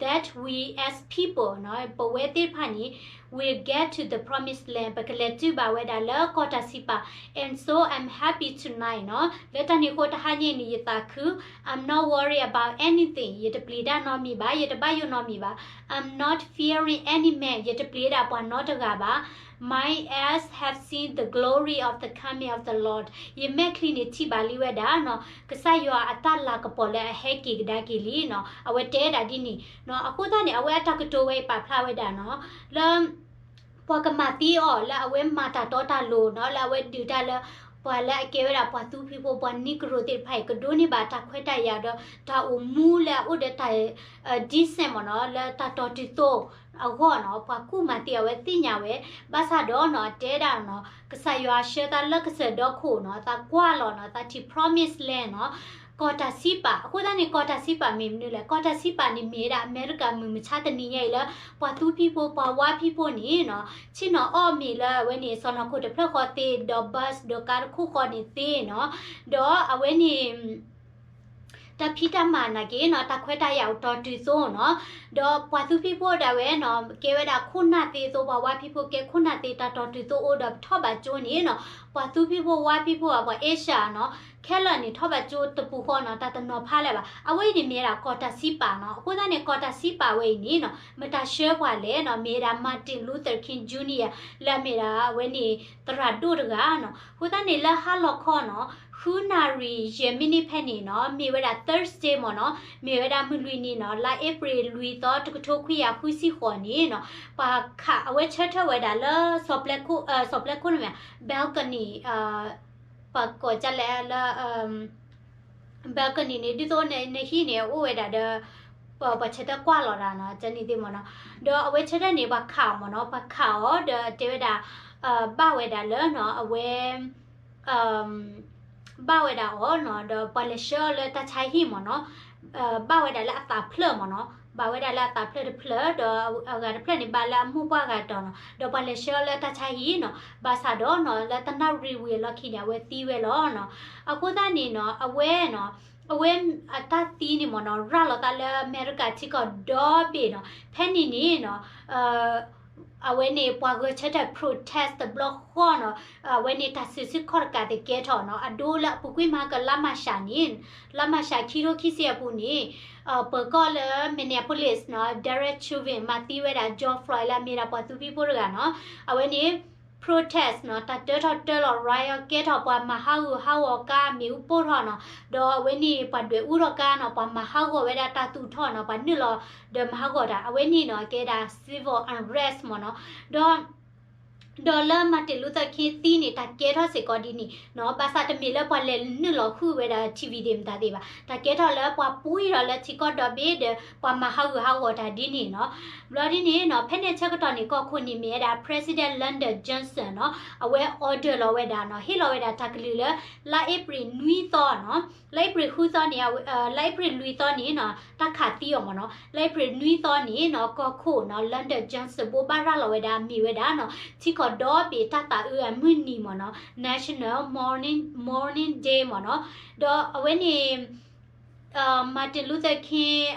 that we as people နီၤ ပဝဲသ့ၣ်တဖၣ်န့ၣ် will get to the promised land ပကလဲၤတုၤဘၣ်ဝဲဒၣ်လၢကီၢ်တၢ်စံးပာ် and so I'm happy tonight နီၤ, လၢတၢ်န့ၣ်အဃိတဟါညါအံၤန့ၣ် ယသးခု I'm not worried about anything ယတပျံၤတၢ်နီတမံၤဘၣ်, ယတဘၣ်ယိၣ်နီတမံၤဘၣ်, I'm not fearing any man ယတပျံၤဒၣ်ပှၤနီတဂၤဘၣ် My eyes have seen the glory of the coming of the Lord ယမဲာ်ချံန့ၣ်ထံၣ်ဘၣ်လံဝဲဒၣ်နီၤ ကစၢ်ယွၤအတၢ်လၤကပီၤလၢအဟဲက့ၤကဒါက့ၤလံနီၤ အဝဲတဲဒၣ်ဒ်န့ၣ်နီၤ အဃိသတးန့ၣ် အဝဲအတၢ်ကတိၤဝဲအံၤပာ်ဖျါဝဲဒၣ်နီၤ လၢ ပှၤကမၤသံအီၤလၢအဝဲမၤတၢ်တီတၢ်လိၤနီၤ လၢအဝဲဒုးတၢ်လၢ ပှၤလၢအကဲဝဲဒၣ်ပှၤသူဖံးဖိ ပှၤနံကရိၣ်သ့ၣ်တဖၣ်အံၤ ကဒိးန့ၢ်ဘၣ်တၢ်ခွဲးတၢ်ယာ်ဒီး တၢ်အိၣ်မူလၢအအိၣ်ဒီးတၢ် decent မ့ၢ်နီၤ လၢတၢ်တီတုၤသိအဂီၢ်နီၤ ပှၤကူၣ်မၤသံအဝဲသ့ၣ်ညါဝဲ ဘၣ်ဆၣ်ဒီးနီၤ တဲဒၣ်နီၤ ကစၢ်ယွၤဆှၢသးလၢကစၢၢ်ဒီခိၣ်နီၤ သးကွၢ်လီၤနီၤ သးထံၣ် promised land နီၤ ကီၢ်တၢ်စံးပာ် အဃိသတးန့ၣ် ကီၢ်တၢ်စံးပာ်မ့ၢ်မနုၤလဲၣ် ကီၢ်တၢ်စံးပာ်န့ၣ်မ့ၢ်ဝဲဒၣ်အမဲရကၤမုၢ်မဆါတနံၤညါအံၤလၢ ပှၤသူဖံးဖိ ပှၤဝါဖံးဖိန့ၣ်နီၤ ဆ့ၣ်နီၤအီၣ်မ့ၤလၢအဝဲန့ၣ် စီၢ်နီၤခိၣ်တဖျၢၣ်ဃီသ့ ဒီး bus ဒီးကါတခိၣ်ဃီန့ၣ်သ့နီၤ ဒီးအဝဲန့ၣ် တၢ်ဖံးတၢ်မၤနာ်က့နီၤ တၢ်ခွဲးတၢ်ယာ်အိၣ်တီတုၤသိနီၤ ဒီးပှၤသူဖံးဖိဒၣ်ဝဲနီၤ ကဲဝဲဒၣ်ခိၣ်နၢ်သ့အသိး ပှၤဝါဖံးဖိကဲခိၣ်နၢ်သ့ တၢ်တီတုၤသိအိၣ်ဒီးပထီၣ်ဘၣ်ကၠိန့ၣ်နီၤ ပှၤသူဖံးဖိဝါဖံးဖိ ပှၤ Asia နီၤ ခဲလၢာ်န့ၣ်ထီၣ်ဘၣ်ကၠိတပူၤဃီနီၤ တၢ်တနီၤဖးလၢၤဘၣ် အဝဲအံၤန့ၣ်မ့ၢ်ဝဲဒၣ်ကီၢ်တၢ်စံးပာ်နီၤ အဃိသတးန့ၣ် ကီၢ်တၢ်စံးပာ်ဝဲအံၤန့ၣ်နီၤ မတၤဆှၢပှၤလဲၣ်နီၤ မ့ၢ်ဝဲဒၣ် Martin Luther King Junior လၢအမ့ၢ်ဒၣ်အဝဲန့ၣ် သရၣ်ဒိၣ်တဂၤနီၤ အဃိသတးန့ၣ် လၢဟါလီၤခီနီၤ ဃုနၣ်ရံၣ်ယဲၢ်မံးနံးဖဲန့ၣ်နီၤ မ့ၢ်ဝဲဒၣ် Thursday မ့ၢ်နီၤ မ့ၢ်ဝဲဒၣ်မုၢ်လွံၢ်နံၤနီၤ လါအ့ဖြ့ၣ်လွံၢ်သီ တကထိခွံကယၤဃုဆံဃိးန့ၣ်နီၤ ပှၤခး အဝဲဆၢထၢၣ်ဝဲဒၣ်လၢ စီၤပျဲခိၣ် စီၤပျဲခိၣ်န့ၣ်မ့ၢ် balcony ပှၤကိးဒ်လဲၣ်လၢ balcony န့ၣ် ဒ်သိးနဟံၣ်န့ၣ် အိၣ်ဝဲဒၣ်ဒီး ပှၤဆၢထၢၣ်ကွၢ်လီၤတၢ်နီၤ ကန့ၣ်သ့ၣ်မ့ၢ်နီၤ ဒီးအဝဲဆၢထၢၣ်န့ၣ် ပှၤခးအီၤမ့ၢ်နီၤ ပှၤခးအီၤဒီးတဲဝဲဒၣ် ဘၣ်ဝဲဒၣ်လၢနီၤ အဝဲ ဘၣ်ဝဲဒၣ်အီၤနီၤ ဒီးပှၤလဲၤဆှၢအီၤလၢတၢ်ဆါဟံၣ်မ့ၢ်နီၤ ဘၣ်ဝဲဒၣ်လၢအသးဖျၢၣ်မ့ၢ်နီၤ ဘၣ်ဝဲဒၣ်လၢအသးဖျၢၣ်တဖျၢၣ် ဒီးအဂၤတဖျၢၣ်န့ၣ် ဘၣ်လၢအမိၢ်ပှၢ်ဂၤတီၤနီၤ ဒီးပှၤလဲၤဆှၢအီၤလၢတၢ်ဆါဟံၣ်နီၤ ဘၣ်ဆၣ်ဒီးနီၤ လၢတနၣ်ရံၣ်ဝံၤအလီၢ်ခံန့ၣ် အဝဲသံဝဲလီၤနီၤ အဃိသတးန့ၣ်နီၤ အဝဲနီၤ အဝဲအတၢ်သံန့ၣ်မ့ၢ်နီၤ ရၤလီၤသးလၢအမဲရကၤထံကီၢ်ဒီဘ့ၣ်နီၤ ဖဲန့ၣ်န့ၣ်နီၤ အဝဲန့ၣ်ပှၤဂဲၤဆၢထၢၣ် protest တဘျီဃီနီၤ အဝဲန့ၣ်တၢ်စူးစုခီၣ်တကးသကဲထီၣ်နီၤ အဒိလၢအပူၤကွံာ်မၤကလါမၤရှးန့ၣ် လါမၤရှးခံထိခံဆံအပူၤန့ၣ် ပၢၤကီၢ်လၢ Minneapolis နီၤ Derek Chauvin မၤသံဝဲဒၣ် George Floyd လၢအမ့ၢ်ဒၣ်ပှၤသူဖံးဖိတဂၤနီၤ အဝဲန့ၣ် protest နီၤ တၢ်တၢထီၣ်တၢလီၤ riot ကဲထီၣ် ပှၤမၤဟးဂူာ်ဟးဂီၤကါ မ့ၣ်အူပိၢ်ထီၣ်နီၤ ဒီးအဝဲန့ၣ် ပှၤဒွဲၣ်အူထီၣ်ကါနီၤ ပှၤမၤဟးဂီၤဝဲဒၣ်တၢ်သူၣ်ထီၣ်နီၤ ပှၤနုာ်လီၤဒီးမၤဟးဂီၤတၢ် အဝဲန့ၣ်နီၤ ကဲဒၣ် civil unrest မ့ၢ်နီၤ ဒီး ဒီးလၢ Martin Luther King သံန့ၣ် တၢ်ကဲထီၣ်စ့ၢ်ကီးဒ်န့ၣ်နီၤ ဘၣ်ဆၣ်တမ့ၢ်လၢပှၤလဲၤနုာ်လီၤဟုၣ်ဝဲဒၣ် ထံၣ်ဝံၤဒံးမတၤသ့ၣ်ဘၣ် တၢ်ကဲထီၣ်လၢပှၤပှံၢ်ထီၣ်လၢထံကီၢ်ဒီဘ့ၣ်ဒီး ပှၤမၤဟးဂူာ်ဟးဂီၤတၢ်ဒ်န့ၣ်နီၤ ဘျီဒ်န့ၣ်နီၤ ဖဲန့ၣ်ဆၢကတီၢ်န့ၣ် ကီၢ်ခိၣ်န့ၣ်မ့ၢ်ဝဲဒၣ် President Lyndon Johnson နီၤ အဝဲ order လီၤဝဲဒၣ်နီၤ ဟ့ၣ်လီၤဝဲဒၣ်တၢ်ကလုၢ်လၢ လါအ့ဖြ့ၣ်နွံသီနီၤ လါအ့ဖြ့ၣ်ဃုသီန့ၣ် လါအ့ဖြ့ၣ်လွံၢ်သီန့ၣ်နီၤ တၢ်ခးသံအီၤမ့ၢ်နီၤ လါအ့ဖြ့ၣ်နွံသီန့ၣ်နီၤ ကီၢ်ခိၣ်နီၤ Lyndon Johnson ဘိးဘၣ်ရၤလီၤဝဲဒၣ် မ့ၢ်ဝဲဒၣ်နီၤ ထံကီၢ်ဒီဘ့ၣ်တၢ်သးအုးအမုၢ်နံၤမ့ၢ်နီၤ National Mourning, Mourning Day မ့ၢ်နီၤ ဒီးအဝဲန့ၣ် Martin Luther King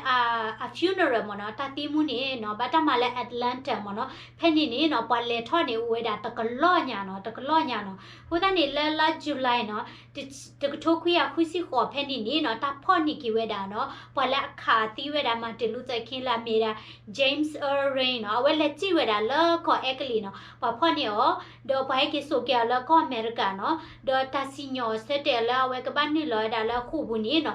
အ funeral မ့ၢ်နီၤ, တၢ်သံမူန့ၣ်နီၤ ဘၣ်တၢ်မၤလၢ Atlanta မ့ၢ်နီၤ, ဖဲန့ၣ်န့ၣ်နီၤ ပှၤလဲၤထီၣ်န့ၣ်အိၣ်ဝဲဒၣ်တကလီၢ်ညါနီၤ, တကလီၢ်ညါနီၤ. အဃိသတးန့ၣ် လၢလါ July နီၤ တကထိခွံကယၤဃုဆံဃိးဖဲန့ၣ်န့ၣ်နီၤ တၢ်ဖီၣ်န့ၢ်က့ၤဝဲဒၣ်နီၤ ပှၤလၢအခးသံဝဲဒၣ် Martin Luther King လၢအမ့ၢ်ဒၣ် James Irving နီၤ, အဝဲလဲၤစံၣ်ဝဲဒၣ်လၢကီၢ်အဲကလံးနီၤ, ပှၤဖီၣ်န့ၢ်အီၤ, ဒီးပှၤဟဲက့ၤစိာ်က့ၤအီၤလၢကီၢ်အမဲရကၤနီၤ, ဒီးတၢ်စံၣ်ညီၣ်အဆၢတဲာ်လၢအဝဲကဘၣ်နုာ်လီၤဝဲဒၣ်လၢဃိာ်ပူၤန့ၣ်နီၤ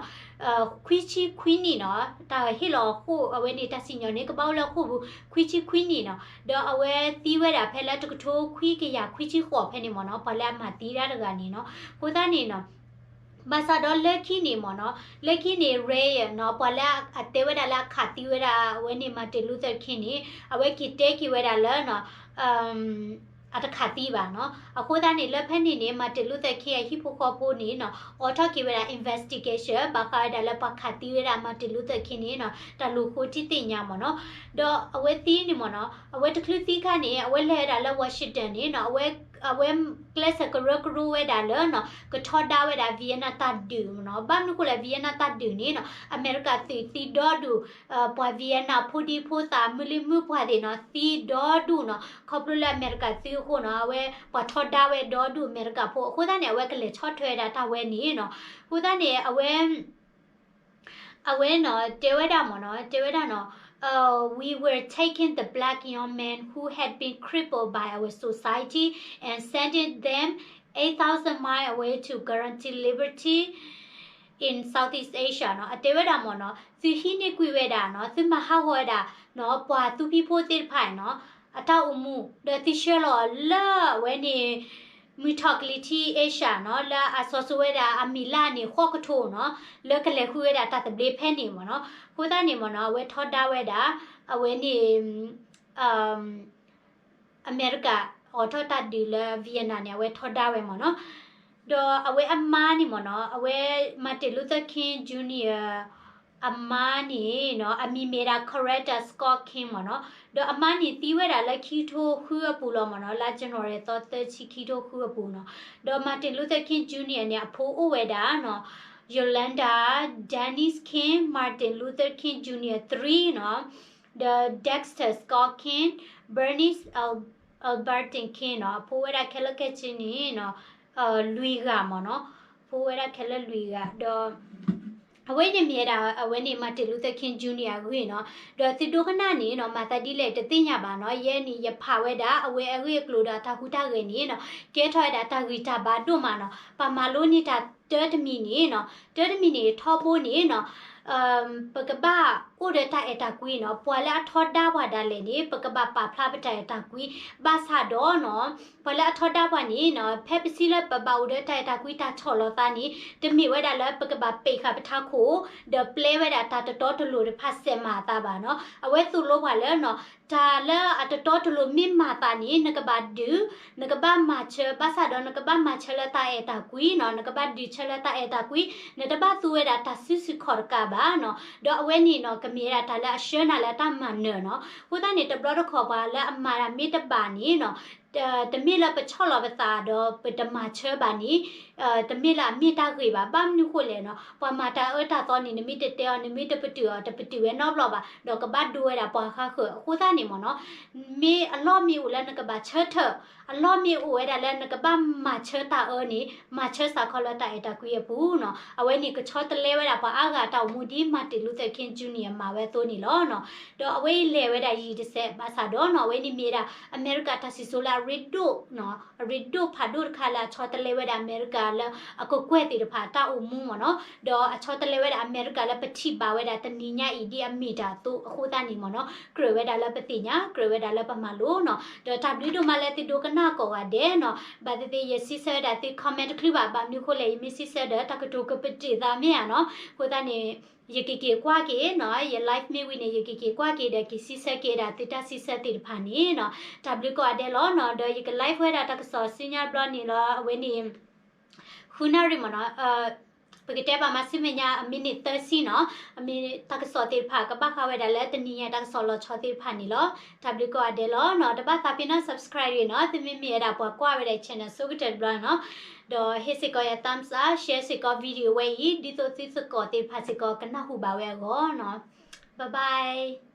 ခွံဆံခွံနံၣ်နီၤ, တၢ်ဟ့ၣ်လီၤဃိာ်အဝဲန့ၣ် တၢ်စံၣ်ညီၣ်န့ၣ် ကဘၣ်အိၣ်လၢဃိာ်ပူၤ ခွံဆံခွံနံၣ်နီၤ, ဒီးအဝဲသံဝဲဒၣ်ဖဲလၢတကထိခွံကယၤခွံဆံဃိးဖဲန့ၣ်မ့ၢ်နီၤ, ပှၤလၢအမၤသံတၢ်တဂၤန့ၣ်နီၤ. အဃိသတးန့ၣ်နီၤ ဘၣ်ဆၣ်ဒီးလၢခံန့ၣ်မ့ၢ်နီၤ, လၢခံန့ၣ် Ray နီၤ ပှၤလၢအတဲဝဲဒၣ်လၢအခးသံဝဲဒၣ်အဝဲန့ၣ် Martin Luther King န့ၣ် အဝဲက့ၤတဲက့ၤဝဲဒၣ်လၢနီၤ အတခးသံဘၣ်နီၤ. အဃိသတးန့ၣ် လၢဖဲန့ၣ်န့ၣ် Martin Luther King အဟံၣ်ဖိဃီဖိန့ၣ်နီၤ အိးထီၣ်က့ၤဝဲဒၣ် investigation ဘၣ်ဃးဝဲဒၣ်လၢပှၤခးသံဝဲဒၣ် Martin Luther King န့ၣ်နီၤ တၢ်လိာ်ဃိတံၢ်သ့ၣ်ညါမ့ၢ်နီၤ. ဒီးအဝဲသံန့ၣ်မ့ၢ်နီၤ အဝဲတချုးသံခါန့ၣ် အဝဲလဲၤဝဲဒၣ်လၢ Washington န့ၣ်နီၤ အဝဲ အဝဲကျဲးစၢးကရၢကရိဝဲဒၣ်လၢနီၤ ကထီဒါဝဲဒၣ် Vietnam တၢ်ဒုးမ့ၢ်နီၤ. ဘၣ်မနုၤအဃိလဲၣ် Vietnam တၢ်ဒုးန့ၣ်နီၤ အမဲရကၤသုးသံဒီဒူၣ် ပှၤ Vietnam ဖိဒံဖိသၣ် မုၢ်လံၢ်မုၢ်ပှၢ်သ့ၣ်နီၤ သံဒီဒူၣ်နီၤ. ခီဖျိလၢအမဲရကၤသုးအဃိနီၤ အဝဲပှၤထီဒါဝဲဒီဒူၣ်အမဲရကၤဖိ အဃိသတးန့ၣ် အဝဲကလဲၤဆီၣ်ထွဲဝဲဒၣ်တၢ်ဝဲန့ၣ်နီၤ. အဃိသတးန့ၣ် အဝဲ အဝဲနီၤ တဲဝဲဒၣ်မ့ၢ်နီၤ တဲဝဲဒၣ်နီၤ uh, we were taking the black young men who had been crippled by our society and sending them eight thousand miles away to guarantee liberty in Southeast Asia နီၤ. အတဲဝဲဒၣ်မ့ၢ်နီၤ သုဟံးန့ၢ်ကွံာ်ဝဲဒၣ်နီၤ သုမၤဟးဂီၤဝဲဒၣ်နီၤ ပှၤသူဖံဖိသ့ၣ်တဖၣ်နီၤ အတၢ်အိၣ်မူ ဒီးသုဆှၢလီၤလၢအဝဲန့ၣ် မုၢ်ထီၣ်ကလံၤထံး Asia နီၤ လၢအစီၤစိၤဝဲဒၣ်အမံၤလၢ်န့ၣ် ဃိးကထိနီၤ လၢကလဲၤဃုဝဲဒၣ်တၢ်သဘျ့ဖဲန့ၣ်မ့ၢ်နီၤ. အဃိသတးန့ၣ်မ့ၢ်နီၤ အဝဲထီဒါဝဲဒၣ် အဝဲန့ၣ် အမဲရကၤ အိးထီၣ်တၢ်ဒုးလၢ Vietnam န့ၣ် အဝဲထီဒါဝဲမ့ၢ်နီၤ. ဒီးအဝဲအမါန့ၣ်မ့ၢ်နီၤ အဝဲ Martin Luther King Junior အမါန့ၣ်နီၤ အမံၤမ့ၢ်ဒၣ် Coretta Scott King မ့ၢ်နီၤ. ဒီးအမါန့ၣ်သံဝဲဒၣ်လၢခံကထိဃုအပူၤလီၤမ့ၢ်နီၤ လါ January သီသၢဆံ ခံကထိဃုအပူၤနီၤ. ဒီး Martin Luther King Junior န့ၣ် အဖိအိၣ်ဝဲဒၣ်နီၤ Yolanda, Dennis King, Martin Luther King Junior three နီၤ, ဒီး Dexter Scott King, Bernice Al- Albertine King နီၤ, အဖိဝဲဒၣ်ခဲလၢာ်ခဲဆ့န့ၣ်နီၤ လွံၢ်ဂၤမ့ၢ်နီၤ, အဖိဝဲဒၣ်ခဲလၢာ်လွံၢ်ဂၤ, ဒီး အဝဲန့ၣ်မ့ၢ်ဝဲဒၣ် အဝဲန့ၣ် Martin Luther King Junior အဂ့ၢ်နီၤ, ဒီးသုဒိကနၣ်န့ၣ်နီၤ မၤသးဒ်လဲၣ်တသ့ၣ်ညါဘၣ်နီၤ, ယဲန့ၣ် ယဖးဝဲဒၣ် အဝဲအဂ့ၢ်အကျိၤဒီးအတၢ်ဟူးတၢ်ဂဲၤန့ၣ်နီၤ ကဲထီၣ်ဝဲဒၣ်တၢ်ဂံၢ်တၢ်ဘါဒိၣ်မးနီၤ, ပှၤမၤလိန့ၢ်တၢ်တၢတမံၤန့ၣ်နီၤ, တၢတမံၤန့ၣ် ထီဘိန့ၣ်နီၤ ပကဘၣ်အိၣ်ဒီးတၢ်အဲၣ်တၢ်ကွံနီၤ, ပှၤလၢအထီဒါပှၤဒၣ်လဲာ်န့ၣ် ပကဘၣ်ပာ်ဖျါပတၢ်အဲၣ်တၢ်ကွံ, ဘၣ်ဆၣ်ဒီးနီၤ ပှၤလၢအထီဒါပှၤန့ၣ်နီၤ ဖဲပစံးလၢပဘၣ်အိၣ်ဒီးတၢ်အဲၣ်တၢ်ကွံတၢ်ဆီၣ်လီၤသးန့ၣ် တမ့ၢ်ဝဲဒၣ်လၢပကဘၣ်ပ့းဃာ်ပထးခိၣ် ဒီးပျဲဝဲဒၣ်တၢ်တတီတလိၤတဖၣ်စဲးမၤအသးဘၣ်နီၤ, အဝဲသိၣ်လိပှၤလၢနီၤ တၢ်လၢအတတီတလိၤမ့ၢ်မၤသးန့ၣ် နကဘၣ်ဒုး, နကဘၣ်မၤဆၢ, ဘၣ်ဆၣ်ဒီးနကဘၣ်မၤဆၢလၢတၢ်အဲၣ်တၢ်ကွံနီၤ, နကဘၣ်ဒုးဆၢလၢတၢ်အဲၣ်တၢ်ကွံ, နတဘၣ်သူဝဲဒၣ်တၢ်စုဆူၣ်ခီၣ်တကးဘၣ်နီၤ, ဒီးအဝဲန့ၣ်နီၤ ကမ့ၢ်ဝဲဒၣ်တၢ်လၢအဆှၢနၤလၢတၢ်မၤနၢၤနီၤ, အဃိသတးန့ၣ် တဘျီတခီၣ်ပှၤလၢအမၤတၢ်မ့ၢ်တဘၣ်န့ၣ်နီၤ တမ့ၢ်လၢပဆီၣ်လီၤပသးဒီးပတမၤဆၢဘၣ်န့ၣ် တမ့ၢ်လၢအမ့ၢ်တၢ်ဂ့ၤဘၣ်, ဘၣ်မနုၤဃိလဲၣ်နီၤ, ပှၤမၤတၢ်အၢတၢ်သီန့ၣ် နမ့ၢ်တတဲအီၤ နမ့ၢ်တပတုာ်အီၤ တပတုာ်ဝဲနီတဘျီဘၣ်, ဒီးကဘၣ်ဒိဝဲဒၣ်ပှၤဃါဃၢၤ, အဃိသတးန့ၣ်မ့ၢ်နီၤ မ့ၢ်အလီၢ်မ့ၢ်အိၣ်လၢနကဘၣ်ဆၢထၢၣ်, အလီၢ်မ့ၢ်အိၣ်ဝဲဒၣ်လၢနကဘၣ်မၤဆၢတၢ်အၢန့ၣ် မၤဆၢစ့ၢ်ကီးလၢတၢ်အဲၣ်တၢ်ကွံအပူၤနီၤ, အဝဲန့ၣ်ကဆီတလဲဝဲဒၣ်ပှၤအါဂၤတၢ်အိၣ်မူဒ် Martin Luther King Junior မၤဝဲအသိးန့ၣ်လီၤနီၤ, ဒီးအဝဲအံၤလဲၤဝဲဒၣ်ယံာ်တစဲး, ဘၣ်ဆၣ်ဒီးနီၤ အဝဲန့ၣ်မ့ၢ်ဝဲဒၣ် အမဲရကၤတၢ်စံၣ်စိၤလၢအရ့ဒိၣ်နီၤ အရ့ဒိၣ်ဖးဒိၣ်တခါလၢအဆီတလဲဝဲဒၣ်အမဲရကၤလၢအကကွဲၢ်သ့ၣ်တဖၣ်အတၢ်အိၣ်မူမ့ၢ်နီၤ, ဒီးအဆီတလဲဝဲဒၣ်အမဲရကၤလၢပထံၣ်ဘၣ်ဝဲဒၣ်တနံၤညါအံၤဒ်အမ့ၢ်တၢ်အသိးအဃိသတးန့ၣ်မ့ၢ်နီၤ, ကြၢးဝဲဒၣ်လၢပသ့ၣ်ညါ ကြၢးဝဲဒၣ်လၢပမၤလိနီၤ, ဒီးတၢ်ဘျုးဒိၣ်မးလၢသုဒိကနၣ်ကိးဂၤဒဲးနီၤ, ဘၣ်သ့ၣ်သ့ၣ်ယစံးဆၢဝဲဒၣ်သု comment တချုးဘၣ်, ဘၣ်မနုၤဃိလဲၣ် ယမ့ၢ်စံးဆၢဒီးတၢ်ကတိၤကပတံာ်သးမ့ၢ်ဧါနီၤ, အဃိသတးန့ၣ် ယကက့ၤကွၢ်က့ၤနီၤ, ယ live မ့ၢ်ဝံၤန့ၣ် ယကက့ၤကွၢ်က့ၤဒီးက့ၤစံးဆၢက့ၤဒၣ်သုတၢ်စံးဆၢသ့ၣ်တဖၣ်န့ၣ်နီၤ, တၢ်ဘျုးကိးဂၤဒဲးလီၤနီၤ, ဒီးယက live ဝဲဒၣ်တၢ်ကစီၣ်ဆူညါတဘျီန့ၣ်လီၤ, အဝဲန့ၣ် ဃုနၣ်ရံၣ်မ့ၢ်နီၤ, ပကတဲပာ်မၤဆူမဲာ်ညါအမံးနံးသၢဆံနီၤ, အမ့ၢ်တၢ်ကစီၣ်သ့ၣ်တဖၣ် ကဘၣ်ဃးဝဲဒၣ်လၢတနံၤညါတၢ်ကစီၣ်လီၤဆီသ့ၣ်တဖၣ်န့ၣ်လီၤ. တၢ်ဘျုးကိးဂၤဒဲးလီၤနီၤ, တဘၣ်သးပ့ၤနီၣ် subscribe ဂ့ၤနီၤ, သုမ့မ့ၢ်ဝဲဒၣ်ပှၤကွၢ်ဝဲဒၣ် channel ဆိကတၢၢ်တဘျီနီၤ, ဒီးဟ့ၣ်စ့ၢ်ကီးယၤ thumbs up, share စ့ၢ်ကီး video ဝဲအံၤ ဒ်သိးသုသကိးသ့ၣ်တဖၣ်စ့ၢ်ကီးကနၢ်ဟူဘၣ်ဝဲအဂီၢ်နီၤ. Bye bye.